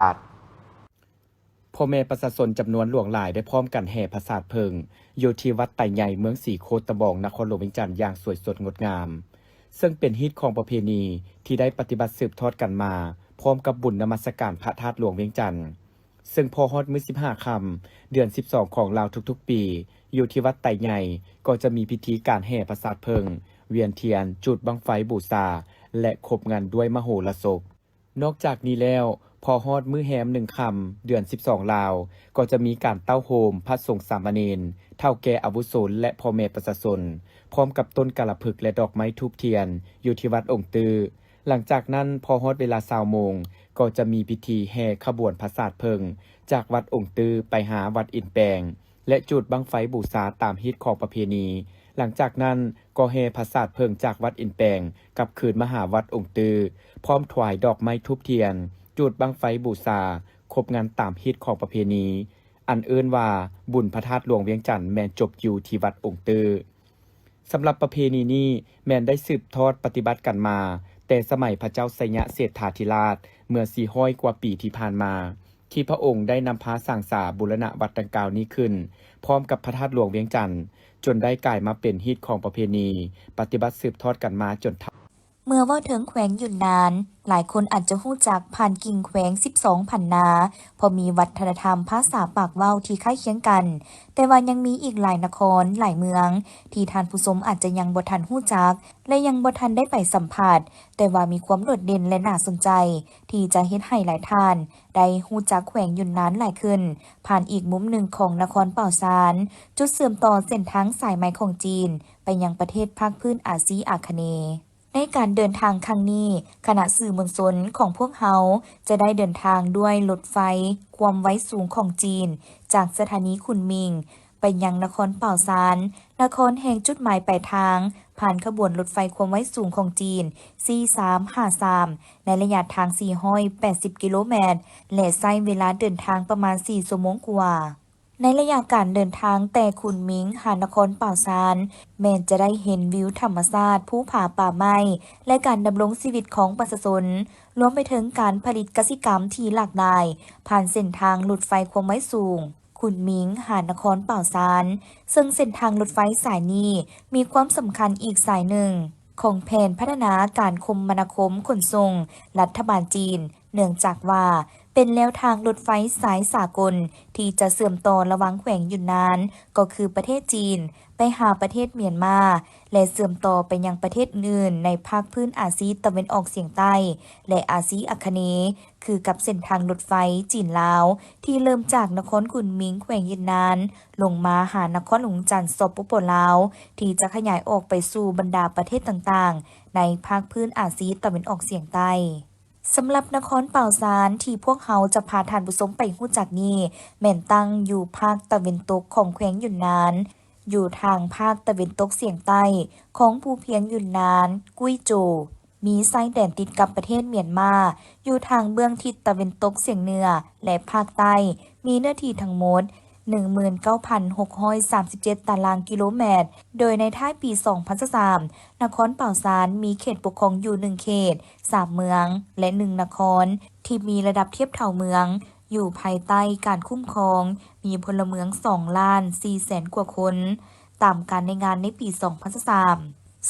າດ. ພໍ່ແມ່ປະຊາຊົນຈຳນວນຫຼວງຫຼາຍໄດ້ພ້ອມກັນແຫ່ພະສາດເຜິ້ງຢູ່ທີ່ວັດໄຕໃຫຍ່ ເມືອງສີໂຄດຕະບອງ ນະຄອນຫຼວງວຽງຈັນ ຢ່າງສວຍສົດງົດງາມ, ເຊິ່ງເປັນຮີດຄອງປະເພນີທີ່ໄດ້ປະຕິບັດສືບທອດກັນມາ ພ້ອມກັບບຸນນະມັດສະການພະທາດຫຼວງວຽງຈັນ. ເຊິ່ງພໍຮອດມື້ສິບຫ້າຄ່ຳ ເດືອນສິບສອງຂອງລາວທຸກໆປີ, ຢູ່ທີ່ວັດໄຕໃຫຍ່ກໍຈະມີພິທີການແຫ່ພະສາດເຜິ້ງ, ວຽນທຽນ, ຈູດບັ້ງໄຟບູຊາ ແລະ ຄົບງັນດ້ວຍມະໂຫລະສົບ. ນອກຈາກນີ້ແລ້ວ, ພໍຮອດມື້ແຮມໜຶ່ງຄ່ຳ ເດືອນສິບສອງລາວ, ກໍຈະມີການເຕົ້າໂຮມພະສົງສາມະເນນ, ເຖົ້າແກ່ອາວຸໂສ ແລະ ພໍ່ແມ່ປະຊາຊົນ, ພ້ອມກັບຕົ້ນກາລະພຶກ ແລະ ດອກໄມ້ທູບທຽນ ຢູ່ທີ່ວັດອົງຕື້. ຫຼັງຈາກນັ້ນ, ພໍຮອດເວລາຊາວໂມງ, ກໍຈະມີພິທີແຫ່ຂະບວນພະສາດເຜິ້ງ ຈາກວັດອົງຕື້ໄປຫາວັດອິນແປງ ແລະ ຈູດບັ້ງໄຟບູຊາຕາມຮີດຄອງປະເພນີ. ຫຼັງຈາກນັ້ນກໍແຫ່ພະສາດເຜິ້ງຈາກວັດອິນແປງກັບຄືນມາຫາວັດອົງຕື້, ພ້ອມຖວາຍດອກໄມ້ທູບທຽນ, ຈູດບັ້ງໄຟບູຊາ, ຄົບງັນຕາມຮີດຄອງປະເພນີ, ອັນເອີ້ນວ່າບຸນພະທາດຫຼວງວຽງຈັນ ແມ່ນຈົບຢູ່ທີ່ວັດອົງຕື້. ສຳລັບປະເພນີນີ້ແມ່ນໄດ້ສືບທອດປະຕິບັດກັນມາແຕ່ສະໄໝພະເຈົ້າໄຊຍະເສດຖາທິລາດເມື່ອສີ່ຮ້ອຍກວ່າປີທີ່ຜ່ານມາ, ທີ່ພະອົງໄດ້ນຳພາສ້າງສາບູລະນະວັດດັ່ງກ່າວນີ້ຂຶ້ນ ພ້ອມກັບພະທາດຫຼວງວຽງຈັນ, ຈົນໄດ້ກາຍມາເປັນຮີດຄອງປະເພນີ ປະຕິບັດສືບທອດກັນມາຈົນເທົ່າ. ເມື່ອເວົ້າເຖິງແຂວງຢຸນນານ, ຫຼາຍຄົນອາດຈະຮູ້ຈັກຜ່ານກິ່ງແຂວງສິບສອງພັນນາ, ເພາະມີວັດທະນະທຳພາສາປາກເວົ້າທີ່ຄ້າຍຄຽງກັນ, ແຕ່ວ່າຍັງມີອີກຫຼາຍນະຄອນ, ຫຼາຍເມືອງ ທີ່ທ່ານຜູ້ຊົມອາດຈະຍັງບໍ່ທັນຮູ້ຈັກ ແລະ ຍັງບໍ່ທັນໄດ້ໄປສຳຜັດ, ແຕ່ວ່າມີຄວາມໂດດເດັ່ນ ແລະ ໜ້າສົນໃຈ ທີ່ຈະເຮັດໃຫ້ຫຼາຍທ່ານໄດ້ຮູ້ຈັກແຂວງຢຸນນານຫຼາຍຂຶ້ນ, ຜ່ານອີກມຸມໜຶ່ງຂອງນະຄອນປາວຊານ, ຈຸດເຊື່ອມຕໍ່ເສັ້ນທາງສາຍໄໝຂອງຈີນໄປຍັງປະເທດພາກພື້ນອາຊີອາຄະເນ. ໃນການເດີນທາງຄັ້ງນີ້, ຄະນະສື່ມວນຊົນຂອງພວກເຮົາຈະໄດ້ເດີນທາງດ້ວຍລົດໄຟຄວາມໄວສູງຂອງຈີນ ຈາກສະຖານີຂຸນໝິງໄປຍັງນະຄອນປາວຊານ, ນະຄອນແຫ່ງຈຸດໝາຍປາຍທາງ, ຜ່ານຂະບວນລົດໄຟຄວາມໄວສູງຂອງຈີນ ສີ່ສາມຫ້າສາມ ໃນໄລຍະທາງສີ່ຮ້ອຍແປດສິບກິໂລແມັດ ແລະ ໃຊ້ເວລາເດີນທາງປະມານສີ່ຊົ່ວໂມງກວ່າ. ໃນໄລຍະການເດີນທາງແຕ່ຂຸນໝິງຫານະຄອນປາວຊານ ແມ່ນຈະໄດ້ເຫັນວິວທຳມະຊາດ, ພູຜາປ່າໄມ້ ແລະ ການດຳລົງຊີວິດຂອງປະຊາຊົນ, ລວມໄປເຖິງການຜະລິດກະສິກຳທີ່ຫຼາກຫຼາຍ ຜ່ານເສັ້ນທາງລົດໄຟຄວາມໄວສູງ ຂຸນໝິງຫານະຄອນປາວຊານ, ເຊິ່ງເສັ້ນທາງລົດໄຟສາຍນີ້ມີຄວາມສຳຄັນອີກສາຍໜຶ່ງ ຂອງແຜນພັດທະນາການຄົມມະນາຄົມຂົນສົ່ງລັດຖະບານຈີນ, ເນື່ອງຈາກວ່າເປັນແລວທາງລົດໄຟສາຍສາກົນທີ່ຈະເຊື່ອມຕໍ່ລະຫວ່າງແຂວງຢຸນນານ ກໍຄືປະເທດຈີນ ໄປຫາປະເທດມຽນມາ ແລະ ເຊື່ອມຕໍ່ໄປຍັງປະເທດອື່ນໆໃນພາກພື້ນອາຊີຕາເວັນອອກສຽງໃຕ້ ແລະ ອາຊີອາຄະເນ ຄືກັບເສັ້ນທາງລົດໄຟຈີນ-ລາວ ທີ່ເລີ່ມຈາກນະຄອນຂຸນໝິງ ແຂວງຢຸນນານ ລົງມາຫານະຄອນຫຼວງວຽງຈັນ ສປປ ລາວ ທີ່ຈະຂະຫຍາຍອອກໄປສູ່ບັນດາປະເທດຕ່າງໆໃນພາກພື້ນອາຊີຕາເວັນອອກສຽງໃຕ້. ສຳລັບນະຄອນປາວຊານທີ່ພວກເຮົາຈະພາທ່ານຜູ້ຊົມໄປຮູ້ຈັກນີ້ ແມ່ນຕັ້ງຢູ່ພາກຕາເວັນຕົກຂອງແຂວງຢຸນນານ, ຢູ່ທາງພາກຕາເວັນຕົກສຽງໃຕ້ຂອງພູພຽງຢຸນນານ, ກຸ້ຍໂຈ, ມີຊາຍແດນຕິດກັບປະເທດມຽນມາ, ຢູ່ທາງເບື້ອງທິດຕາເວັນຕົກສຽງເໜືອ ແລະ ພາກໃຕ້ ມີເນື້ອທີ່ທັງໝົດ ໜຶ່ງໝື່ນເກົ້າພັນຫົກຮ້ອຍສາມສິບເຈັດຕາລາງກິໂລແມັດ, ໂດຍໃນທ້າຍປີສອງພັນຊາວສາມ ນະຄອນປາວຊານມີເຂດປົກຄອງຢູ່ໜຶ່ງເຂດ, ສາມເມືອງ ແລະ ໜຶ່ງນະຄອນ ທີ່ມີລະດັບທຽບເທົ່າເມືອງ, ຢູ່ພາຍໃຕ້ການຄຸ້ມຄອງ, ມີພົນລະເມືອງສອງລ້ານສີ່ແສນກວ່າຄົນ, ຕາມການລາຍງານໃນປີສອງພັນຊາວສາມ.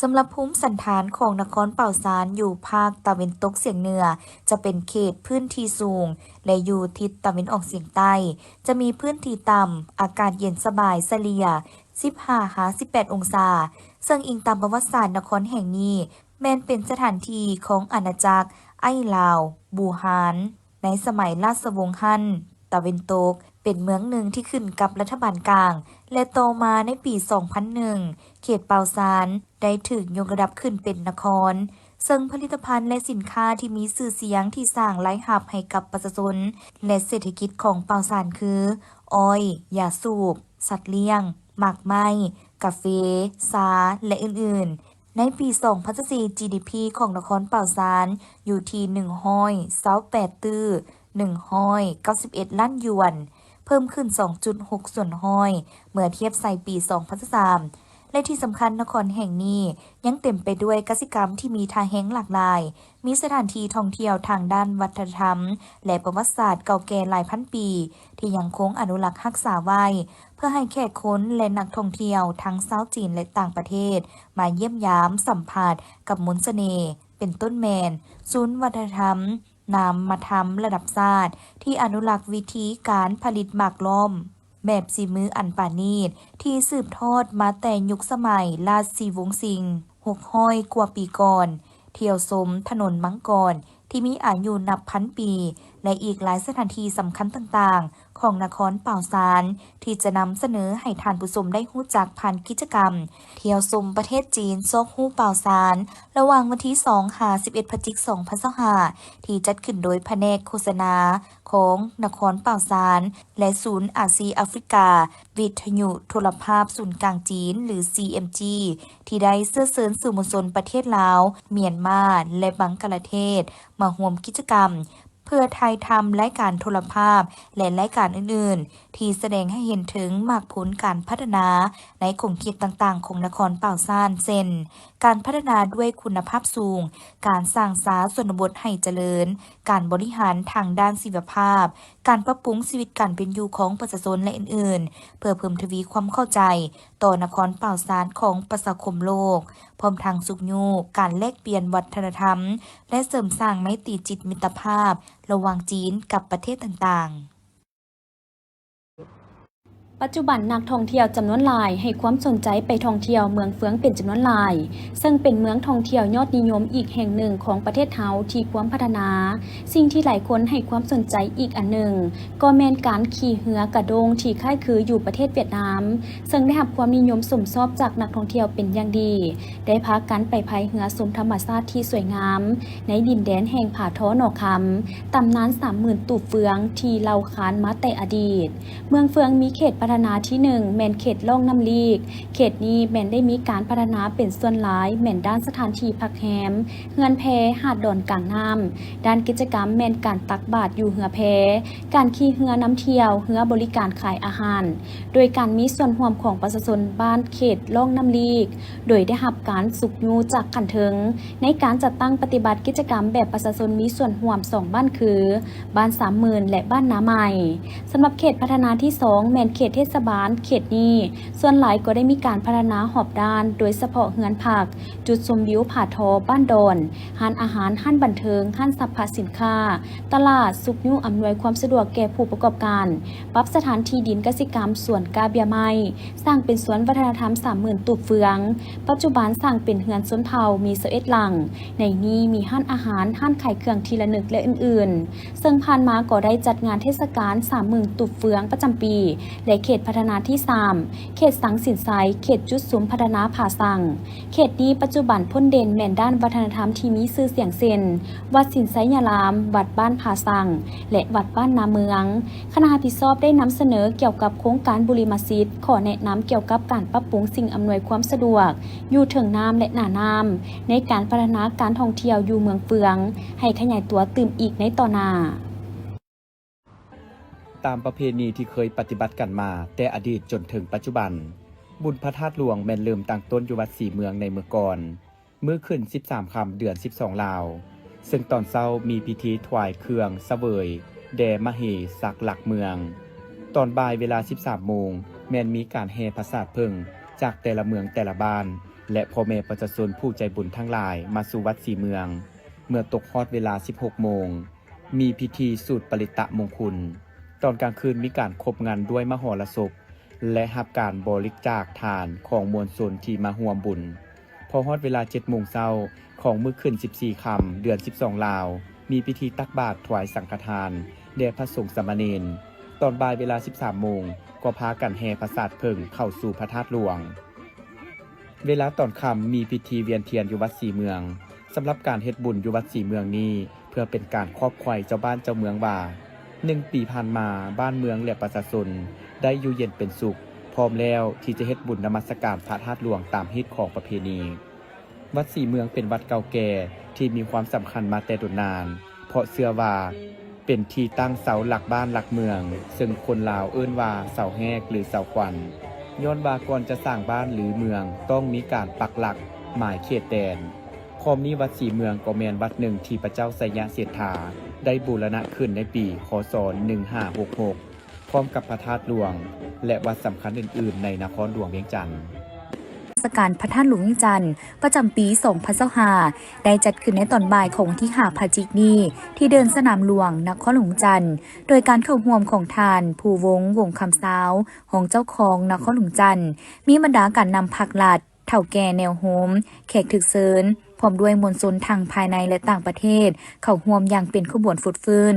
ສຳລັບພູມສັນຖານຂອງນະຄອນປາວຊານຢູ່ພາກຕາເວັນຕົກສຽງເໜືອ ຈະເປັນເຂດພື້ນທີ່ສູງ ແລະ ຢູ່ທິດຕາເວັນອອກສຽງໃຕ້ ຈະມີພື້ນທີ່ຕ່ຳ, ອາກາດເຢັນສະບາຍ, ສະເລ່ຍສິບຫ້າຫາສິບແປດອົງສາ, ເຊິ່ງອີງຕາມປະຫວັດສາດ, ນະຄອນແຫ່ງນີ້ແມ່ນເປັນສະຖານທີ່ຂອງອານາຈັກໄອລາວ ບູຮານ ໃນສະໄໝລາຊະວົງຮັນຕາເວັນຕົກ ເປັນເມືອງໜຶ່ງທີ່ຂຶ້ນກັບລັດຖະບານກາງ ແລະ ຕໍ່ມາໃນປີສອງພັນໜຶ່ງ ເຂດປາວຊານໄດ້ຖືກຍົກລະດັບຂຶ້ນເປັນນະຄອນ, ເຊິ່ງຜະລິດຕະພັນ ແລະ ສິນຄ້າທີ່ມີຊື່ສຽງທີ່ສ້າງລາຍຮັບໃຫ້ກັບປະຊາຊົນ ແລະ ເສດຖະກິດຂອງປາວຊານຄື ອ້ອຍ, ຢາສູບ, ສັດລ້ຽງ, ໝາກໄມ້, ກາເຟ, ຊາ ແລະ ອື່ນໆ. ໃນປີສອງພັນຊາວສີ່ ຈີດີພີ ຂອງນະຄອນປາວຊານຢູ່ທີ່ໜຶ່ງຮ້ອຍຊາວແປດຕື້ໜຶ່ງຮ້ອຍເກົ້າສິບເອັດລ້ານຢວນ, ເພີ່ມຂຶ້ນສອງຈຸດຫົກສ່ວນຮ້ອຍ ເມື່ອທຽບໃສ່ປີສອງພັນຊາວສາມ. ແລະທີ່ສຳຄັນ ນະຄອນແຫ່ງນີ້ຍັງເຕັມໄປດ້ວຍກະສິກຳທີ່ມີທ່າແຮງຫຼາກຫຼາຍ, ມີສະຖານທີ່ທ່ອງທ່ຽວທາງດ້ານວັດທະນະທຳ ແລະ ປະຫວັດສາດເກົ່າແກ່ຫຼາຍພັນປີ ທີ່ຍັງຄົງອະນຸລັກຮັກສາໄວ້ ເພື່ອໃຫ້ແຂກຄົນ ແລະ ນັກທ່ອງທ່ຽວທັງຊາວຈີນ ແລະ ຕ່າງປະເທດ ມາຢ້ຽມຢາມ, ສຳຜັດກັບມົນສະເໜ່ ເປັນຕົ້ນແມ່ນ ສູນວັດທະນະທຳ ນາມມະທຳລະດັບຊາດ ທີ່ອະນຸລັກວິທີການຜະລິດໝາກລ້ອມແບບສີມືອັນປານີດ ທີ່ສືບທອດມາແຕ່ຍຸກສະໄໝລາຊະວົງຊິງ ຫົກຮ້ອຍກວ່າປີກ່ອນ, ທ່ຽວຊົມຖະໜົນມັງກອນທີ່ມີອາຍຸນັບພັນປີ ແລະ ອີກຫຼາຍສະຖານທີ່ສຳຄັນຕ່າງໆຂອງນະຄອນປາວຊານ ທີ່ຈະນຳສະເໜີໃຫ້ທ່ານຜູ້ຊົມໄດ້ຮູ້ຈັກຜ່ານກິດຈະກຳ ທ່ຽວຊົມປະເທດຈີນ ຊອກຮູ້ປາວຊານ ລະຫວ່າງວັນທີສອງຫາສິບເອັດ ພະຈິກ ສອງພັນຊາວຫ້າ ທີ່ຈັດຂຶ້ນໂດຍພະແນກໂຄສະນາຂອງນະຄອນປາວຊານ ແລະ ສູນອາຊີອາຟຣິກາ ວິທະຍຸໂທລະພາບສູນກາງຈີນ ຫຼື ຊີເອັມຈີ ທີ່ໄດ້ເຊື້ອເຊີນສື່ມວນຊົນປະເທດລາວ, ມຽນມາ ແລະ ບັງກະລາເທດ ມາຮ່ວມກິດຈະກຳ ເພື່ອຖ່າຍທຳລາຍການໂທລະພາບ ແລະ ລາຍການອື່ນໆ ທີ່ສະແດງໃຫ້ເຫັນເຖິງໝາກຜົນການພັດທະນາໃນຂົງເຂດຕ່າງໆຂອງນະຄອນປາວຊານ ເຊັ່ນ ການພັດທະນາດ້ວຍຄຸນນະພາບສູງ, ການສ້າງຊາຊົນນະບົດໃຫ້ຈະເລີນ, ການບໍລິຫານທາງດ້ານຊີວະພາບ, ການປັບປຸງຊີວິດການເປັນຢູ່ຂອງປະຊາຊົນ ແລະ ອື່ນໆ ເພື່ອເພີ່ມທະວີຄວາມເຂົ້າໃຈຕໍ່ນະຄອນປາວຊານຂອງປະຊາຄົມໂລກ, ພ້ອມທັງຊຸກຍູ້ການແລກປ່ຽນວັດທະນະທຳ ແລະ ເສີມສ້າງໄມຕີຈິດມິດຕະພາບລະຫວ່າງຈີນກັບປະເທດຕ່າງໆ. ປັດຈຸບັນນັກທ່ອງທ່ຽວຈຳນວນຫຼາຍໃຫ້ຄວາມສົນໃຈໄປທ່ອງທ່ຽວເມືອງເຟືອງເປັນຈຳນວນຫຼາຍ, ເຊິ່ງເປັນເມືອງທ່ອງທ່ຽວຍອດນິຍົມອີກແຫ່ງໜຶ່ງຂອງປະເທດເຮົາທີ່ພວມພັດທະນາ. ສິ່ງທີ່ຫຼາຍຄົນໃຫ້ຄວາມສົນໃຈອີກອັນໜຶ່ງ ກໍແມ່ນການຂີ່ເຮືອກະດ້ງທີ່ຄ້າຍຄືຢູ່ປະເທດຫວຽດນາມ, ເຊິ່ງໄດ້ຮັບຄວາມນິຍົມຊົມຊອບຈາກນັກທ່ອງທ່ຽວເປັນຢ່າງດີ, ໄດ້ພາກັນໄປພາຍເຮືອຊົມທຳມະຊາດທີ່ສວຍງາມ ໃນດິນແດນແຫ່ງຜາທໍໜໍຄຳ, ຕຳນານສາມໝື່ນຕູບເຟືອງທີ່ເລົ່າຂານມາແຕ່ອະດີດ. ເມືອງເຟືອງມີເຂດພັດທະນາທີໜຶ່ງ ແມ່ນເຂດລ່ອງນ້ຳລີກ. ເຂດນີ້ແມ່ນໄດ້ມີການພັດທະນາເປັນສ່ວນຫຼາຍແມ່ນດ້ານສະຖານທີ່ພັກແຮມ, ເຮືອນແພ, ຫາດດອນກາງນ້ຳ. ດ້ານກິດຈະກຳແມ່ນການຕັກບາດຢູ່ເຮືອແພ, ການຂີ່ເຮືອນຳທ່ຽວ, ເຮືອບໍລິການຂາຍອາຫານ, ໂດຍການມີສ່ວນຮ່ວມຂອງປະຊາຊົນບ້ານເຂດລ່ອງນ້ຳລີກ, ໂດຍໄດ້ຮັບການຊຸກຍູ້ຈາກຂັ້ນເທິງ ໃນການຈັດຕັ້ງປະຕິບັດກິດຈະກຳແບບປະຊາຊົນມີສ່ວນຮ່ວມສອງບ້ານຄື ບ້ານສາມໝື່ນ ແລະ ບ້ານນາໃໝ່. ສຳລັບເຂດພັດທະນາທີສອງ ແມ່ນເຂດເທດສະບານ. ເຂດນີ້ສ່ວນຫຼາຍກໍໄດ້ມີການພັດທະນາຮອບດ້ານ, ໂດຍສະເພາະເຮືອນພັກ, ຈຸດຊົມວິວຜາທໍບ້ານດອນ, ຮ້ານອາຫານ, ຮ້ານບັນເທີງ, ຮ້ານສັບພະສິນຄ້າ, ຕະຫຼາດ, ຊຸກຍູ້ອຳນວຍຄວາມສະດວກແກ່ຜູ້ປະກອບການ, ປັບສະຖານທີ່ດິນກະສິກຳ, ສວນກ້າເບ້ຍໄມ້, ສ້າງເປັນສວນວັດທະນະທຳສາມໝື່ນຕູບເຟືອງ. ປັດຈຸບັນສ້າງເປັນເຮືອນຊົນເຜົ່າມີຊາວເອັດຫຼັງ, ໃນນີ້ມີຮ້ານອາຫານ, ຮ້ານຂາຍເຄື່ອງທີ່ລະນຶກ ແລະ ອື່ນໆ. ເຊິ່ງຜ່ານມາກໍໄດ້ຈັດງານເທດສະການສາມໝື່ນຕູບເຟືອງປະຈຳປີ ແລະ ເຂດພັດທະນາທີສາມ ເຂດສັງສິນໄຊ, ເຂດຈຸດສຸມພັດທະນາຜາສັງ. ເຂດນີ້ປັດຈຸບັນພົ້ນເດັ່ນແມ່ນດ້ານວັດທະນະທຳທີ່ມີຊື່ສຽງເຊັ່ນ ວັດສິນໄຊຍາລາມ, ວັດບ້ານຜາສັງ ແລະ ວັດບ້ານນາເມືອງ. ຄະນະຮັບຜິດຊອບໄດ້ນຳສະເໜີກ່ຽວກັບໂຄງການບຸລິມະສິດ, ຂໍ້ແນະນຳກ່ຽວກັບການປັບປຸງສິ່ງອຳນວຍຄວາມສະດວກຢູ່ເທິງນ້ຳ ແລະ ໜ້ານ້ຳ ໃນການພັດທະນາການທ່ອງທ່ຽວຢູ່ເມືອງເຟືອງ ໃຫ້ຂະຫຍາຍຕົວຕື່ມອີກໃນຕໍ່ໜ້າ. ຕາມປະເພນີທີ່ເຄີຍປະຕິບັດກັນມາແຕ່ອະດີດຈົນເຖິງປັດຈຸບັນ, ບຸນພະທາດຫຼວງແມ່ນເລີ່ມຕັ້ງຕົ້ນຢູ່ວັດສີເມືອງໃນເມື່ອກ່ອນ, ມື້ຂຶ້ນສິບສາມຄ່ຳເດືອນສິບສອງລາວ, ເຊິ່ງຕອນເຊົ້າມີພິທີຖວາຍເຄື່ອງສະເຫວີຍແດ່ມະເຫສັກຫຼັກເມືອງ. ຕອນບ່າຍເວລາສິບສາມໂມງ ແມ່ນມີການແຫ່ຜາສາດເຜິ້ງຈາກແຕ່ລະເມືອງແຕ່ລະບ້ານ ແລະ ພໍ່ແມ່ປະຊາຊົນຜູ້ໃຈບຸນທັງຫຼາຍມາສູ່ວັດສີເມືອງ. ເມື່ອຕົກຮອດເວລາສິບຫົກໂມງ ມີພິທີສູດປະລິດຕະມົງຄຸນ. ຕອນກາງຄືນມີການຄົບງັນດ້ວຍມະຫອລະສົບ ແລະ ຮັບການບໍລິຈາກທານຂອງມວນຊົນທີ່ມາຮ່ວມບຸນ. ພໍຮອດເວລາເຈັດໂມງເຊົ້າຂອງມື້ຂຶ້ນສິບສີ່ຄ່ຳເດືອນສິບສອງລາວ ມີພິທີຕັກບາດຖວາຍສັງຄະທານແດ່ພະສົງສາມະເນນ. ຕອນບ່າຍເວລາສິບສາມໂມງ ກໍພາກັນແຫ່ຜາສາດເຜິ້ງເຂົ້າສູ່ພະທາດຫຼວງ. ເວລາຕອນຄ່ຳມີພິທີວຽນທຽນຢູ່ວັດສີເມືອງ. ສຳລັບການເຮັດບຸນຢູ່ວັດສີເມືອງນີ້ ເພື່ອເປັນການຂອບໄຂວ້ເຈົ້າບ້ານເຈົ້າເມືອງວ່າ ໜຶ່ງປີຜ່ານມາ ບ້ານເມືອງ ແລະ ປະຊາຊົນໄດ້ຢູ່ເຢັນເປັນສຸກ, ພ້ອມແລ້ວທີ່ຈະເຮັດບຸນນະມັດສະການພະທາດຫຼວງຕາມຮີດຄອງປະເພນີ. ວັດສີເມືອງເປັນວັດເກົ່າແກ່ທີ່ມີຄວາມສຳຄັນມາແຕ່ດົນນານ, ເພາະເຊື່ອວ່າເປັນທີ່ຕັ້ງເສົາຫຼັກບ້ານຫຼັກເມືອງ, ເຊິ່ງຄົນລາວເອີ້ນວ່າເສົາແຮກ ຫຼື ເສົາຂວັນ. ຍ້ອນວ່າກ່ອນຈະສ້າງບ້ານ ຫຼື ເມືອງ ຕ້ອງມີການປັກຫຼັກໝາຍເຂດແດນ. ພ້ອມນີ້ວັດສີເມືອງກໍແມ່ນວັດໜຶ່ງທີ່ພະເຈົ້າໄຊຍະເສດຖາໄດ້ບູລະນະຂຶ້ນໃນປີ ຄ.ສ. ໜຶ່ງຫ້າຫົກຫົກ ພ້ອມກັບພະທາດຫຼວງ ແລະ ວັດສຳຄັນອື່ນໆໃນນະຄອນຫຼວງວຽງຈັນ. ນະມັດສະການພະທາດຫຼວງວຽງຈັນ ປະຈຳປີສອງພັນຊາວຫ້າ ໄດ້ຈັດຂຶ້ນໃນຕອນບ່າຍຂອງວັນທີຫ້າພະຈິກນີ້ ທີ່ເດີ່ນສະໜາມຫຼວງ ນະຄອນຫຼວງວຽງຈັນ ໂດຍການເຂົ້າຮ່ວມຂອງທ່ານ ພູວົງ ວົງຄຳຊາວ ຮອງເຈົ້າຄອງນະຄອນຫຼວງວຽງຈັນ, ມີບັນດາການນຳພັກລັດ, ເຖົ້າແກ່ແນວໂຮມ, ແຂກຖືກເຊີນ, ພ້ອມດ້ວຍມວນຊົນທັງພາຍໃນ ແລະ ຕ່າງປະເທດ ເຂົ້າຮ່ວມຢ່າງເປັນຂະບວນຟົດຟື້ນ.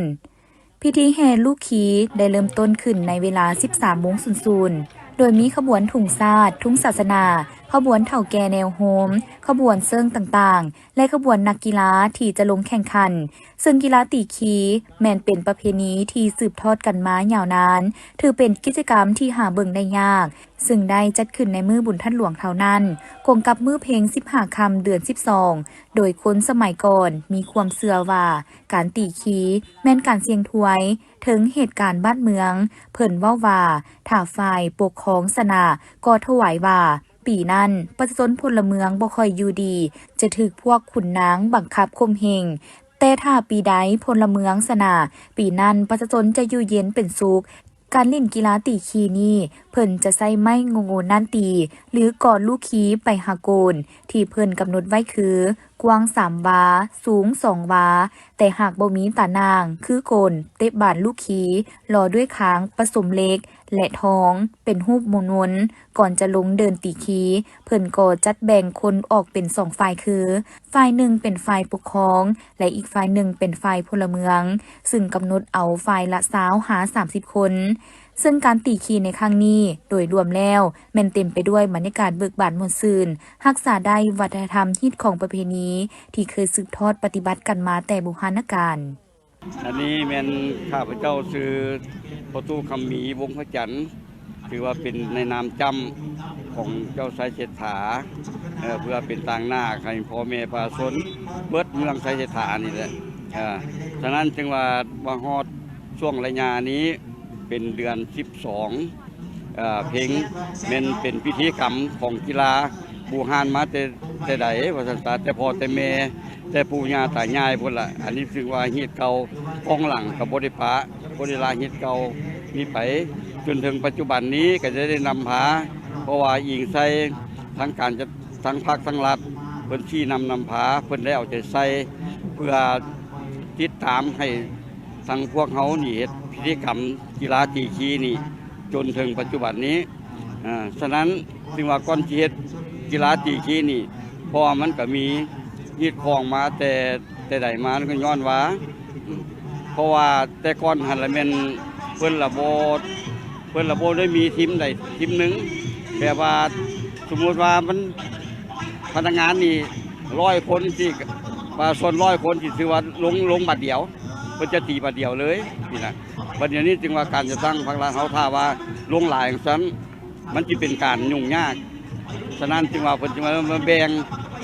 ພິທີແຫ່ລູກຄີໄດ້ເລີ່ມຕົ້ນຂຶ້ນໃນເວລາສິບສາມໂມງສູນສູນ ໂດຍມີຂະບວນທຸງຊາດ, ທຸງສາສະໜາ, ຂະບວນເຖົ້າແກ່ແນວໂຮມ, ຂະບວນເຊິ່ງຕ່າງໆ ແລະ ຂະບວນນັກກິລາທີ່ຈະລົງແຂ່ງຂັນ, ເຊິ່ງກິລາຕີຄີແມ່ນເປັນປະເພນີທີ່ສືບທອດກັນມາຍາວນານ, ຖືເປັນກິດຈະກຳທີ່ຫາເບິ່ງໄດ້ຍາກ, ເຊິ່ງໄດ້ຈັດຂຶ້ນໃນມື້ບຸນທາດຫຼວງເທົ່ານັ້ນ, ກົງກັບມື້ເພັງສິບຫ້າຄ່ຳເດືອນສິບສອງ, ໂດຍຄົນສະໄໝກ່ອນມີຄວາມເຊື່ອວ່າ ການຕີຄີແມ່ນການສ່ຽງທວາຍເຖິງເຫດການບ້ານເມືອງ. ເພິ່ນເວົ້າວ່າ ຖ້າຝ່າຍປົກຄອງຊະນະກໍຖວາຍວ່າ ປີນັ້ນປະຊາຊົນພົນລະເມືອງບໍ່ຄ່ອຍຢູ່ດີ ຈະຖືກພວກຂຸນນາງບັງຄັບຂົ່ມເຫງ, ແຕ່ຖ້າປີໃດພົນລະເມືອງຊະນະ, ປີນັ້ນປະຊາຊົນຈະຢູ່ເຢັນເປັນສຸກ. ການຫຼິ້ນກິລາຕີຄີນີ້ ເພິ່ນຈະໃຊ້ໄມ້ໂງ່ໆນັ້ນຕີ ຫຼື ກອນລູກຄີໄປຫາໂກນ ທີ່ເພິ່ນກຳນົດໄວ້ຄື ກວ້າງສາມວາ, ສູງສອງວາ, ແຕ່ຫາກບໍ່ມີຕາໜ່າງ ຄືໂກນ, ເຕະບານລູກຄີ ຫຼໍ່ດ້ວຍຄາງປະສົມເຫຼັກ ແລະ ທອງ ເປັນຮູບມົນໆ. ກ່ອນຈະລົງເດີ່ນຕີຄີ, ເພິ່ນກໍຈັດແບ່ງຄົນອອກເປັນສອງຝ່າຍຄື ຝ່າຍໜຶ່ງເປັນຝ່າຍປົກຄອງ ແລະ ອີກຝ່າຍໜຶ່ງເປັນຝ່າຍພົນລະເມືອງ, ຊຶ່ງກຳນົດເອົາຝ່າຍລະຊາວຫາສາມສິບຄົນ. ເຊິ່ງການຕີຄີໃນຄັ້ງນີ້ ໂດຍລວມແລ້ວແມ່ນເຕັມໄປດ້ວຍບັນຍາກາດເບີກບານມ່ວນຊື່ນ, ຮັກສາໄດ້ວັດທະນະທຳຮີດຄອງປະເພນີທີ່ເຄີຍສືບທອດປະຕິບັດກັນມາແຕ່ບູຮານນະການ. ອັນນີ້ແມ່ນຂ້າພະເຈົ້າຊື່ພໍ່ຕູ້ຄຳມີ ວົງພະຈັນ, ຖືວ່າເປັນໃນນາມຈ້ຳຂອງເຈົ້າໄຊເສດຖາ, ເພື່ອເປັນຕາງໜ້າໃຫ້ພໍ່ແມ່ປະຊາຊົນເບິດເມືອງໄຊເສດຖານີ້ແຫຼະ. ສະນັ້ນຈຶ່ງວ່າມາຮອດຊ່ວງໄລຍະນີ້ເປັນເດືອນສິບສອງ ເອີ ເພັງ ແມ່ນເປັນພິທີກຳຂອງກິລາບູຮານມາແຕ່ ແຕ່ໃດວ່າຊັ້ນຊະ, ແຕ່ພໍ່ແຕ່ແມ່ ແຕ່ປູ່ຍ່າຕາຍາຍພຸ້ນລະ. ອັນນີ້ຖືວ່າຮີດເກົ່າ ຄອງຫຼັງກໍບໍ່ໄດ້ປະ ບໍ່ໄດ້ລະຮີດເກົ່ານີ້ໄປ ຈົນເຖິງປັດຈຸບັນນີ້ກໍຈະໄດ້ນຳພາ, ເພາະວ່າອີງໃສ່ທາງການ ທາງພັກທາງລັດ ເພິ່ນຊີ້ນຳນຳພາ, ເພິ່ນໄດ້ເອົາໃຈໃສ່ເພື່ອຕິດຕາມໃຫ້ ທາງພວກເຮົານີ້ເຮັດພິທີກຳກິລາຕີຄີນີ້ຈົນເຖິງປັດຈຸບັນນີ້. ອາ ສະນັ້ນຈຶ່ງວ່າກ່ອນຊິເຮັດກິລາຕີຄີນີ້ ເພາະວ່າມັນກະມີຮີດຄອງມາແຕ່ ແຕ່ໃດມາ ກໍຍ້ອນວ່າ ເພາະວ່າແຕ່ກ່ອນຫັ້ນລະແມ່ນເພິ່ນລະບໍ່ ເພິ່ນລະບໍ່ໄດ້ມີທີມໃດທີມໜຶ່ງ ແບບວ່າສົມມຸດວ່າມັນ ພະນັກງານນີ້ຮ້ອຍຄົນ ທີ່ປະຊາຊົນຮ້ອຍຄົນ ທີ່ຖືວ່າລົງ ລົງບາດດຽວ ເພິ່ນຈະຕີບາດດຽວເລີຍນີ້ນະ. ບັດດຽວນີ້ຈຶ່ງວ່າການຈັດຕັ້ງພັກລັດເຮົາ ຖ້າວ່າລົງຫຼາຍຈັ່ງຊັ້ນ ມັນຊິເປັນການຫຍຸ້ງຍາກ. ສະນັ້ນຈຶ່ງວ່າເພິ່ນຈຶ່ງວ່າມາແບ່ງ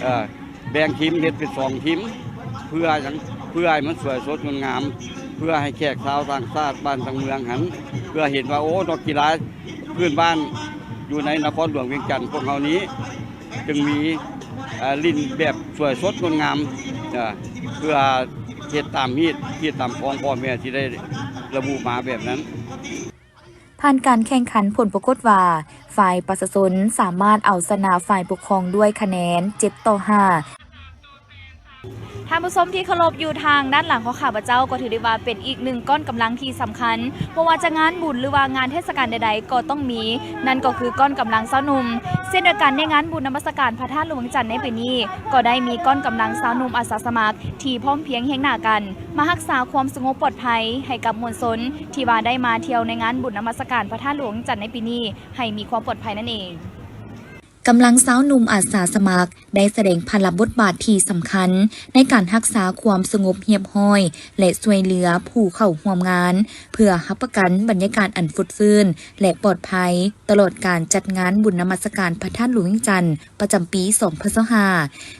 ເອີ ແບ່ງທີມເຮັດເປັນສອງທີມ ເພື່ອຫຍັງ? ເພື່ອໃຫ້ມັນສວຍສົດງົດງາມ ເພື່ອໃຫ້ແຂກຊາວຕ່າງຊາດບ້ານຕ່າງເມືອງຫັ້ນ ເພື່ອເຫັນວ່າ ໂອ້ ນັກກິລາພື້ນບ້ານຢູ່ໃນນະຄອນຫຼວງວຽງຈັນພວກເຮົານີ້ ຈຶ່ງມີ ເອີ ຫຼິ້ນແບບສວຍສົດງົດງາມ ເອີ ເພື່ອເຮັດຕາມຮີດ ຮີດຕາມຄອງພໍ່ແມ່ທີ່ໄດ້ລະບຸມາແບບນັ້ນ. ຜ່ານການແຂ່ງຂັນ ຜົນປາກົດວ່າ ຝ່າຍປະຊາຊົນສາມາດເອົາຊະນະຝ່າຍປົກຄອງດ້ວຍຄະແນນເຈັດຕໍ່ຫ້າ. ທ່ານຜູ້ຊົມທີ່ເຄົາລົບ, ຢູ່ທາງດ້ານຫຼັງຂອງຂ້າພະເຈົ້າກໍຖືໄດ້ວ່າເປັນອີກໜຶ່ງກ້ອນກຳລັງທີ່ສຳຄັນ, ບໍ່ວ່າຈະງານບຸນ ຫຼືວ່າງານເທດສະການໃດໆກໍຕ້ອງມີ, ນັ້ນກໍຄືກ້ອນກຳລັງຊາວໜຸ່ມ. ເຊັ່ນດຽວກັນໃນງານບຸນນະມັດສະການພະທາດຫຼວງວຽງຈັນໃນປີນີ້ ກໍໄດ້ມີກ້ອນກຳລັງຊາວໜຸ່ມອາສາສະໝັກທີ່ພ້ອມພຽງຮຽງໜ້າກັນ ມາຮັກສາຄວາມສະຫງົບປອດໄພໃຫ້ກັບມວນຊົນ ທີ່ວ່າໄດ້ມາທ່ຽວໃນງານບຸນນະມັດສະການພະທາດຫຼວງວຽງຈັນໃນປີນີ້ ໃຫ້ມີຄວາມປອດໄພນັ້ນເອງ. ກຳລັງຊາວໜຸ່ມອາສາສະໝັກໄດ້ສະແດງພາລະບົດບາດທີ່ສຳຄັນໃນການຮັກສາຄວາມສະຫງົບຮຽບຮ້ອຍ ແລະ ຊ່ວຍເຫຼືອຜູ້ເຂົ້າຮ່ວມງານ ເພື່ອຮັບປະກັນບັນຍາກາດອັນຟົດຟື້ນ ແລະ ປອດໄພ ຕະຫຼອດການຈັດງານບຸນນະມັດສະການພະທາດຫຼວງວຽງຈັນ ປະຈຳປີສອງພັນຊາວຫ້າ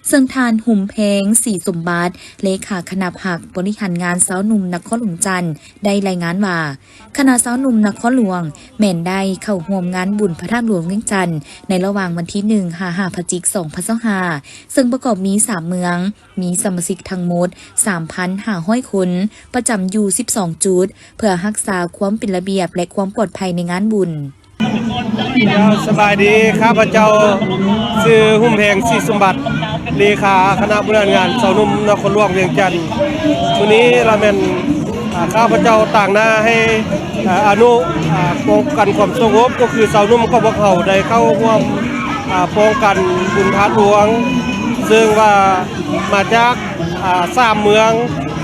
ເຊິ່ງທ່ານ ຫຸມແພງ ສີສົມບັດ ເລຂາຄະນະພັກບໍລິຫານງານຊາວໜຸ່ມນະຄອນຫຼວງວຽງຈັນ ໄດ້ລາຍງານວ່າ ຄະນະຊາວໜຸ່ມນະຄອນຫຼວງແມ່ນໄດ້ເຂົ້າຮ່ວມງານບຸນພະທາດຫຼວງວຽງຈັນ ໃນລະຫວ່າງວັນທີໜຶ່ງ ຫາ ຫ້າ ພະຈິກ ສອງພັນຊາວຫ້າ ເຊິ່ງປະກອບມີສາມເມືອງ, ມີສະມາຊິກທັງໝົດສາມພັນຫ້າຮ້ອຍຄົນ ປະຈຳຢູ່ສິບສອງຈຸດ ເພື່ອຮັກສາຄວາມເປັນລະບຽບ ແລະ ຄວາມປອດໄພໃນງານບຸນ. ສະບາຍດີ, ຂ້າພະເຈົ້າຊື່ ຫຸມແພງ ສີສົມບັດ ເລຂາຄະນະບໍລິຫານງານຊາວໜຸ່ມນະຄອນຫຼວງວຽງຈັນ. ມື້ນີ້ລະແມ່ນ ອາ ຂ້າພະເຈົ້າຕາງໜ້າໃຫ້ ອາ ອະນຸ ອາ ປ້ອງກັນຄວາມສະຫງົບ ກໍຄືຊາວໜຸ່ມຂອງພວກເຮົາໄດ້ເຂົ້າຮ່ວມ ອາ ປ້ອງກັນບຸນທາດຫຼວງ ເຊິ່ງວ່າມາຈາກ ອາ ສາມເມືອງ,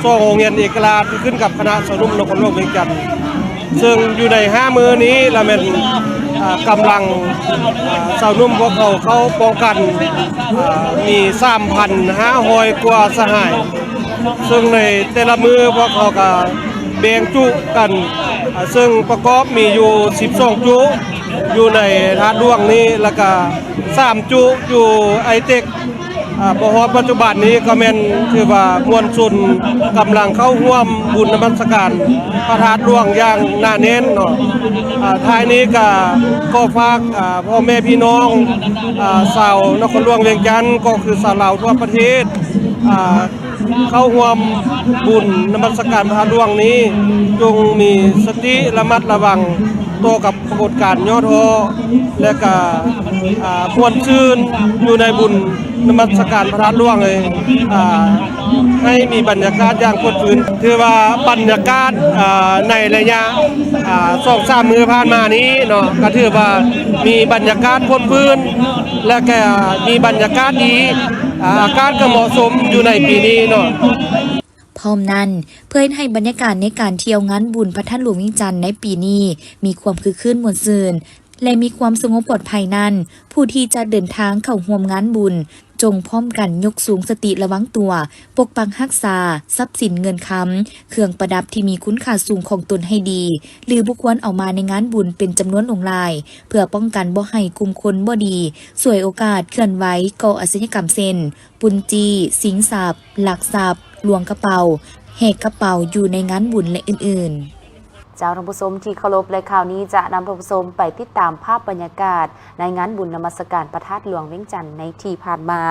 ສອງໂຮງຮຽນເອກະລາດ ທີ່ຂຶ້ນກັບຄະນະຊາວໜຸ່ມນະຄອນຫຼວງວຽງຈັນ. ເຊິ່ງຢູ່ໃນຫ້າມື້ນີ້ລະແມ່ນ ອາ ກຳລັງ ອາ ຊາວໜຸ່ມພວກເຮົາເຂົ້າປ້ອງກັນ ອາ ມີສາມພັນຫ້າຮ້ອຍກວ່າສະຫາຍ ເຊິ່ງໃນແຕ່ລະມື້ພວກເຮົາກະແບ່ງຈຸກັນ ອາ ເຊິ່ງປະກອບມີຢູ່ສິບສອງຈຸ ຢູ່ໃນທາດຫຼວງນີ້ ແລ້ວກະສາມຈຸຢູ່ໄອເຕັກ. ອາ ມາຮອດປັດຈຸບັນນີ້ກໍແມ່ນຖືວ່າມວນຊົນກຳລັງເຂົ້າຮ່ວມບຸນນະມັດສະການພະທາດຫຼວງຢ່າງໜາແໜ້ນເນາະ. ອາ ທ້າຍນີ້ກະຂໍຝາກ ອາ ພໍ່ແມ່ພີ່ນ້ອງ ອາ ຊາວນະຄອນຫຼວງວຽງຈັນ ກໍຄືຊາວລາວທົ່ວປະເທດ ອາ ເຂົ້າຮ່ວມບຸນນະມັດສະການພະທາດຫຼວງນີ້ ຈົ່ງມີສະຕິລະມັດລະວັງຕໍ່ກັບຂະບວນການຫຍໍ້ທໍ້ ແລະກະ ອາ ມ່ວນຊື່ນຢູ່ໃນບຸນນະມັດສະການພະທາດຫຼວງເລີຍ ອາ ໃຫ້ມີບັນຍາກາດຢ່າງຟົດຟື້ນ. ຖືວ່າບັນຍາກາດ ອາ ໃນໄລຍະ ອາ ສອງສາມມື້ຜ່ານມານີ້ເນາະ ກະຖືວ່າມີບັນຍາກາດຟົດຟື້ນ ແລະກະມີບັນຍາກາດດີ ອາ ອາກາດກະເໝາະສົມຢູ່ໃນປີນີ້ເນາະ. ພ້ອມນັ້ນ ເພື່ອເຮັດໃຫ້ບັນຍາກາດໃນການທ່ຽວງານບຸນພະທາດຫຼວງວຽງຈັນໃນປີນີ້ມີຄວາມຄຶກຄື້ນມ່ວນຊື່ນ ແລະ ມີຄວາມສະຫງົບປອດໄພນັ້ນ, ຜູ້ທີ່ຈະເດີນທາງເຂົ້າຮ່ວມງານບຸນ ຈົ່ງພ້ອມກັນຍົກສູງສະຕິລະວັງຕົວ, ປົກປັກຮັກສາຊັບສິນເງິນຄຳ, ເຄື່ອງປະດັບທີ່ມີຄຸນຄ່າສູງຂອງຕົນໃຫ້ດີ, ຫຼື ບໍ່ຄວນເອົາມາໃນງານບຸນເປັນຈຳນວນຫຼວງຫຼາຍ, ເພື່ອປ້ອງກັນບໍ່ໃຫ້ກຸ່ມຄົນບໍ່ດີສວຍໂອກາດເຄື່ອນໄຫວກໍ່ອາຊະຍາກຳ ເຊັ່ນ ປຸ້ນຈີ້, ຊິງຊັບ, ລັກຊັບ, ລວງກະເປົາ, ແຫກກະເປົາຢູ່ໃນງານບຸນ ແລະ ອື່ນໆ. ເຈົ້າ ທ່ານຜູ້ຊົມທີ່ເຄົາລົບ ແລະ ຂ່າວນີ້ຈະນຳທ່ານຜູ້ຊົມໄປຕິດຕາມພາບບັນຍາກາດໃນງານບຸນນະມັດສະການພະທາດຫຼວງວຽງຈັນໃນທີ່ຜ່ານມາ,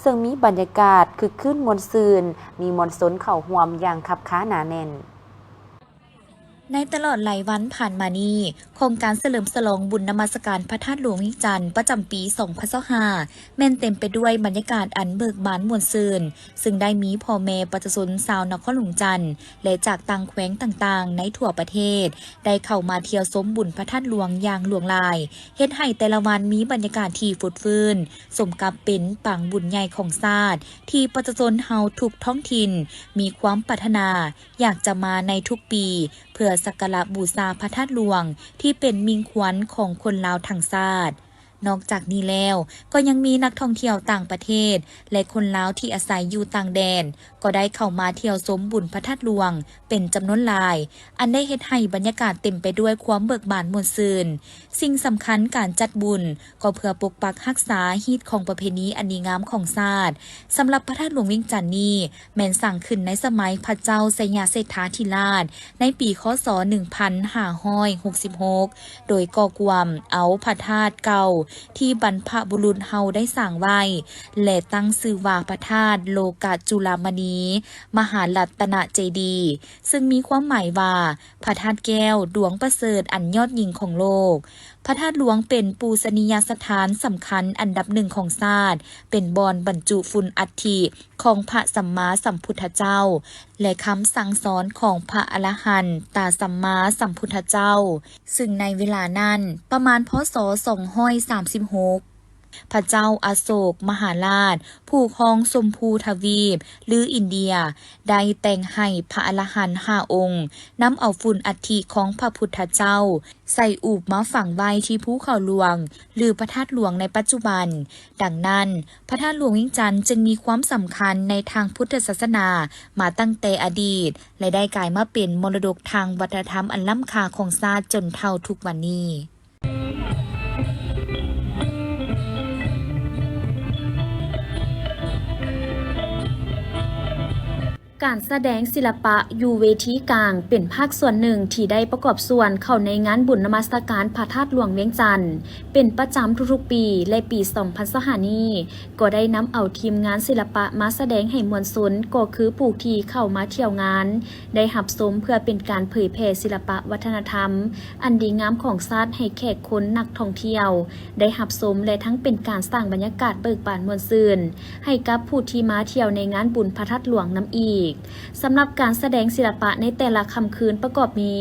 ເຊິ່ງມີບັນຍາກາດຄຶກຄື້ນມ່ວນຊື່ນ, ມີມວນຊົນເຂົ້າຮ່ວມຢ່າງຄັບຄາໜາແໜ້ນ. ໃນຕະຫຼອດຫຼາຍວັນຜ່ານມານີ້, ຂອງການສະເຫຼີມສະຫຼອງບຸນນະມັດສະການພະທາດຫຼວງວຽງຈັນປະຈຳປີສອງພັນຊາວຫ້າ ແມ່ນເຕັມໄປດ້ວຍບັນຍາກາດອັນເບີກບານມ່ວນຊື່ນ, ເຊິ່ງໄດ້ມີພໍ່ແມ່ປະຊາຊົນຊາວນະຄອນຫຼວງຈັນ ແລະ ຈາກຕ່າງແຂວງຕ່າງໆໃນທົ່ວປະເທດ ໄດ້ເຂົ້າມາທ່ຽວຊົມບຸນພະທາດຫຼວງຢ່າງຫຼວງຫຼາຍ, ເຮັດໃຫ້ແຕ່ລະວັນມີບັນຍາກາດທີ່ຟົດຟື້ນ, ສົມກັບເປັນປາງບຸນໃຫຍ່ຂອງຊາດ ທີ່ປະຊາຊົນເຮົາທຸກທ້ອງຖິ່ນມີຄວາມປາດຖະໜາ ຢາກຈະມາໃນທຸກປີ ເພື່ອສັກກາລະບູຊາພະທາດຫຼວງ ທີ່ເປັນມິ່ງຂວັນຂອງຄົນລາວທັງຊາດ. ນອກຈາກນີ້ແລ້ວ, ກໍຍັງມີນັກທ່ອງທ່ຽວຕ່າງປະເທດ ແລະ ຄົນລາວທີ່ອາໄສຢູ່ຕ່າງແດນ ກໍໄດ້ເຂົ້າມາທ່ຽວຊົມບຸນພະທາດຫຼວງເປັນຈຳນວນຫຼາຍ, ອັນໄດ້ເຮັດໃຫ້ບັນຍາກາດເຕັມໄປດ້ວຍຄວາມເບີກບານມ່ວນຊື່ນ. ສິ່ງສຳຄັນການຈັດບຸນ ກໍເພື່ອປົກປັກຮັກສາຮີດຄອງປະເພນີອັນດີງາມຂອງຊາດ. ສຳລັບພະທາດຫຼວງວຽງຈັນນີ້ ແມ່ນສ້າງຂຶ້ນໃນສະໄໝພະເຈົ້າໄຊຍະເສດຖາທິລາດ ໃນປີ ຄ.ສ. ໜຶ່ງພັນຫ້າຮ້ອຍຫົກສິບຫົກ ໂດຍກໍ່ກວມເອົາພະທາດເກົ່າທີ່ບັນພະບຸລຸດເຮົາໄດ້ສ້າງໄວ້ ແລະ ຕັ້ງຊື່ວ່າພະທາດໂລກະຈຸລາມະນີ ມະຫາລັດຕະນະເຈດີ, ເຊິ່ງມີຄວາມໝາຍວ່າ ພະທາດແກ້ວດວງປະເສີດອັນຍອດຍິ່ງຂອງໂລກ. ພະທາດຫຼວງເປັນປູຊະນີຍະສະຖານສຳຄັນອັນດັບໜຶ່ງຂອງຊາດ, ເປັນບ່ອນບັນຈຸຝຸ່ນອັດຖິຂອງພະສຳມາສຳພຸດທະເຈົ້າ ແລະ ຄຳສັ່ງສອນຂອງພະອະລະຫັນຕະສຳມາສຳພຸດທະເຈົ້າ, ເຊິ່ງໃນເວລານັ້ນ ປະມານ ພ.ສ. ສອງຮ້ອຍສາມສິບຫົກ. ພະເຈົ້າອະໂສກມະຫາລາດ ຜູ້ຄອງຊົມພູທະວີບ ຫຼື ອິນເດຍ ໄດ້ແຕ່ງໃຫ້ພະອະລະຫັນຫ້າອົງ ນຳເອົາຝຸ່ນອັດຖິຂອງພະພຸດທະເຈົ້າ ໃສ່ອູບມາຝັງໄວ້ທີ່ພູເຂົາຫຼວງ ຫຼື ພະທາດຫຼວງໃນປັດຈຸບັນ. ດັ່ງນັ້ນ, ພະທາດຫຼວງວຽງຈັນຈຶ່ງມີຄວາມສຳຄັນໃນທາງພຸດທະສາສະໜາມາຕັ້ງແຕ່ອະດີດ ແລະ ໄດ້ກາຍມາເປັນມໍລະດົກທາງວັດທະນະທຳອັນລ້ຳຄ່າຂອງຊາດຈົນເທົ່າທຸກວັນນີ້. ການສະແດງສິລະປະຢູ່ເວທີກາງ ເປັນພາກສ່ວນໜຶ່ງທີ່ໄດ້ປະກອບສ່ວນເຂົ້າໃນງານບຸນນະມັດສະການພະທາດຫຼວງວຽງຈັນ ເປັນປະຈຳທຸກໆປີ ແລະ ປີສອງພັນຊາວຫ້ານີ້ ກໍໄດ້ນຳເອົາທີມງານສິລະປະມາສະແດງໃຫ້ມວນຊົນ ກໍຄືຜູ້ທີ່ເຂົ້າມາທ່ຽວງານ ໄດ້ຮັບຊົມ ເພື່ອເປັນການເຜີຍແຜ່ສິລະປະວັດທະນະທຳອັນດີງາມຂອງຊາດໃຫ້ແຂກຄົນນັກທ່ອງທ່ຽວໄດ້ຮັບຊົມ ແລະ ທັງເປັນການສ້າງບັນຍາກາດເບີກບານມ່ວນຊື່ນໃຫ້ກັບຜູ້ທີ່ມາທ່ຽວໃນງານບຸນພະທາດຫຼວງນຳອີກ. ສຳລັບການສະແດງສິລະປະໃນແຕ່ລະຄ່ຳຄືນປະກອບມີ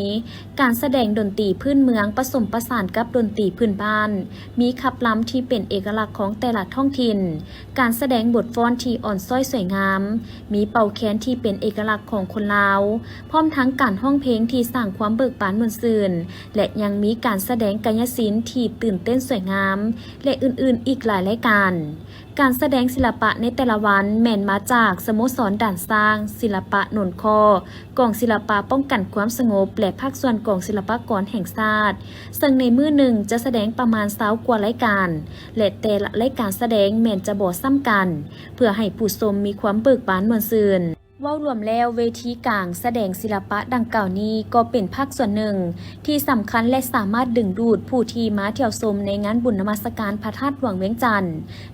ການສະແດງດົນຕີພື້ນເມືອງປະສົມປະສານກັບດົນຕີພື້ນບ້ານ, ມີຂັບລຳທີ່ເປັນເອກະລັກຂອງແຕ່ລະທ້ອງຖິ່ນ, ການສະແດງບົດຟ້ອນທີ່ອ່ອນຊ້ອຍສວຍງາມ, ມີເປົ່າແຄນທີ່ເປັນເອກະລັກຂອງຄົນລາວ, ພ້ອມທັງການຮ້ອງເພງທີ່ສ້າງຄວາມເບີກບານມ່ວນຊື່ນ ແລະ ຍັງມີການສະແດງກາຍະສິນທີ່ຕື່ນເຕັ້ນສວຍງາມ ແລະ ອື່ນໆອີກຫຼາຍລາຍການ. ການສະແດງສິລະປະໃນແຕ່ລະວັນແມ່ນມາຈາກສະໂມສອນດ່ານຊ້າງ, ສິລະປະໜົນຂໍ້, ກອງສິລະປະປ້ອງກັນຄວາມສະຫງົບ ແລະ ພາກສ່ວນກອງສິລະປາກອນແຫ່ງຊາດ, ເຊິ່ງໃນມື້ໜຶ່ງຈະສະແດງປະມານຊາວກວ່າລາຍການ ແລະ ແຕ່ລະລາຍການສະແດງແມ່ນຈະບໍ່ຊ້ຳກັນ ເພື່ອໃຫ້ຜູ້ຊົມມີຄວາມເບີກບານມ່ວນຊື່ນ. ເວົ້າລວມແລ້ວ, ເວທີກາງສະແດງສິລະປະດັ່ງກ່າວນີ້ກໍເປັນພາກສ່ວນໜຶ່ງທີ່ສຳຄັນ ແລະ ສາມາດດຶງດູດຜູ້ທີ່ມາທ່ຽວຊົມໃນງານບຸນນະມັດສະການພະທາດຫຼວງວຽງຈັນ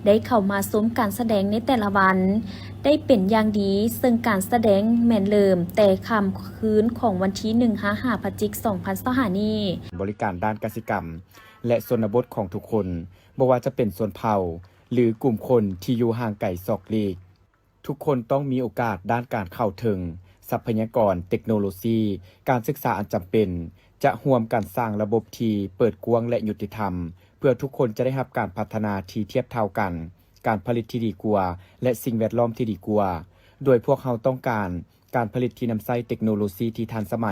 ໄດ້ເຂົ້າມາຊົມການສະແດງໃນແຕ່ລະວັນໄດ້ເປັນຢ່າງດີ, ເຊິ່ງການສະແດງແມ່ນເລີ່ມແຕ່ຄ່ຳຄືນຂອງວັນທີໜຶ່ງ ຫາ ຫ້າ ພະຈິກ ສອງພັນຊາວຫ້ານີ້. ບໍລິການດ້ານກະສິກຳ ແລະ ຊົນນະບົດຂອງທຸກຄົນ, ບໍ່ວ່າຈະເປັນຊົນເຜົ່າ ຫຼື ກຸ່ມຄົນທີ່ຢູ່ຫ່າງໄກສອກຫຼີກ. ທຸກຄົນຕ້ອງມີໂອກາດດ້ານການເຂົ້າເຖິງຊັບພະຍາກອນ, ເຕັກໂນໂລຊີ, ການສຶກສາອັນຈຳເປັນ, ຈະຮ່ວມກັນສ້າງລະບົບທີ່ເປີດກວ້າງ ແລະ ຍຸຕິທຳ ເພື່ອທຸກຄົນຈະໄດ້ຮັບການພັດທະນາທີ່ທຽບເທົ່າກັນ, ການຜະລິດທີ່ດີກວ່າ ແລະ ສິ່ງແວດລ້ອມທີ່ດີກວ່າ. ໂດຍພວກເຮົາຕ້ອງການການຜະລິດທີ່ນຳໃຊ້ເຕັກໂນໂລຊີທີ່ທັນສະໄໝ,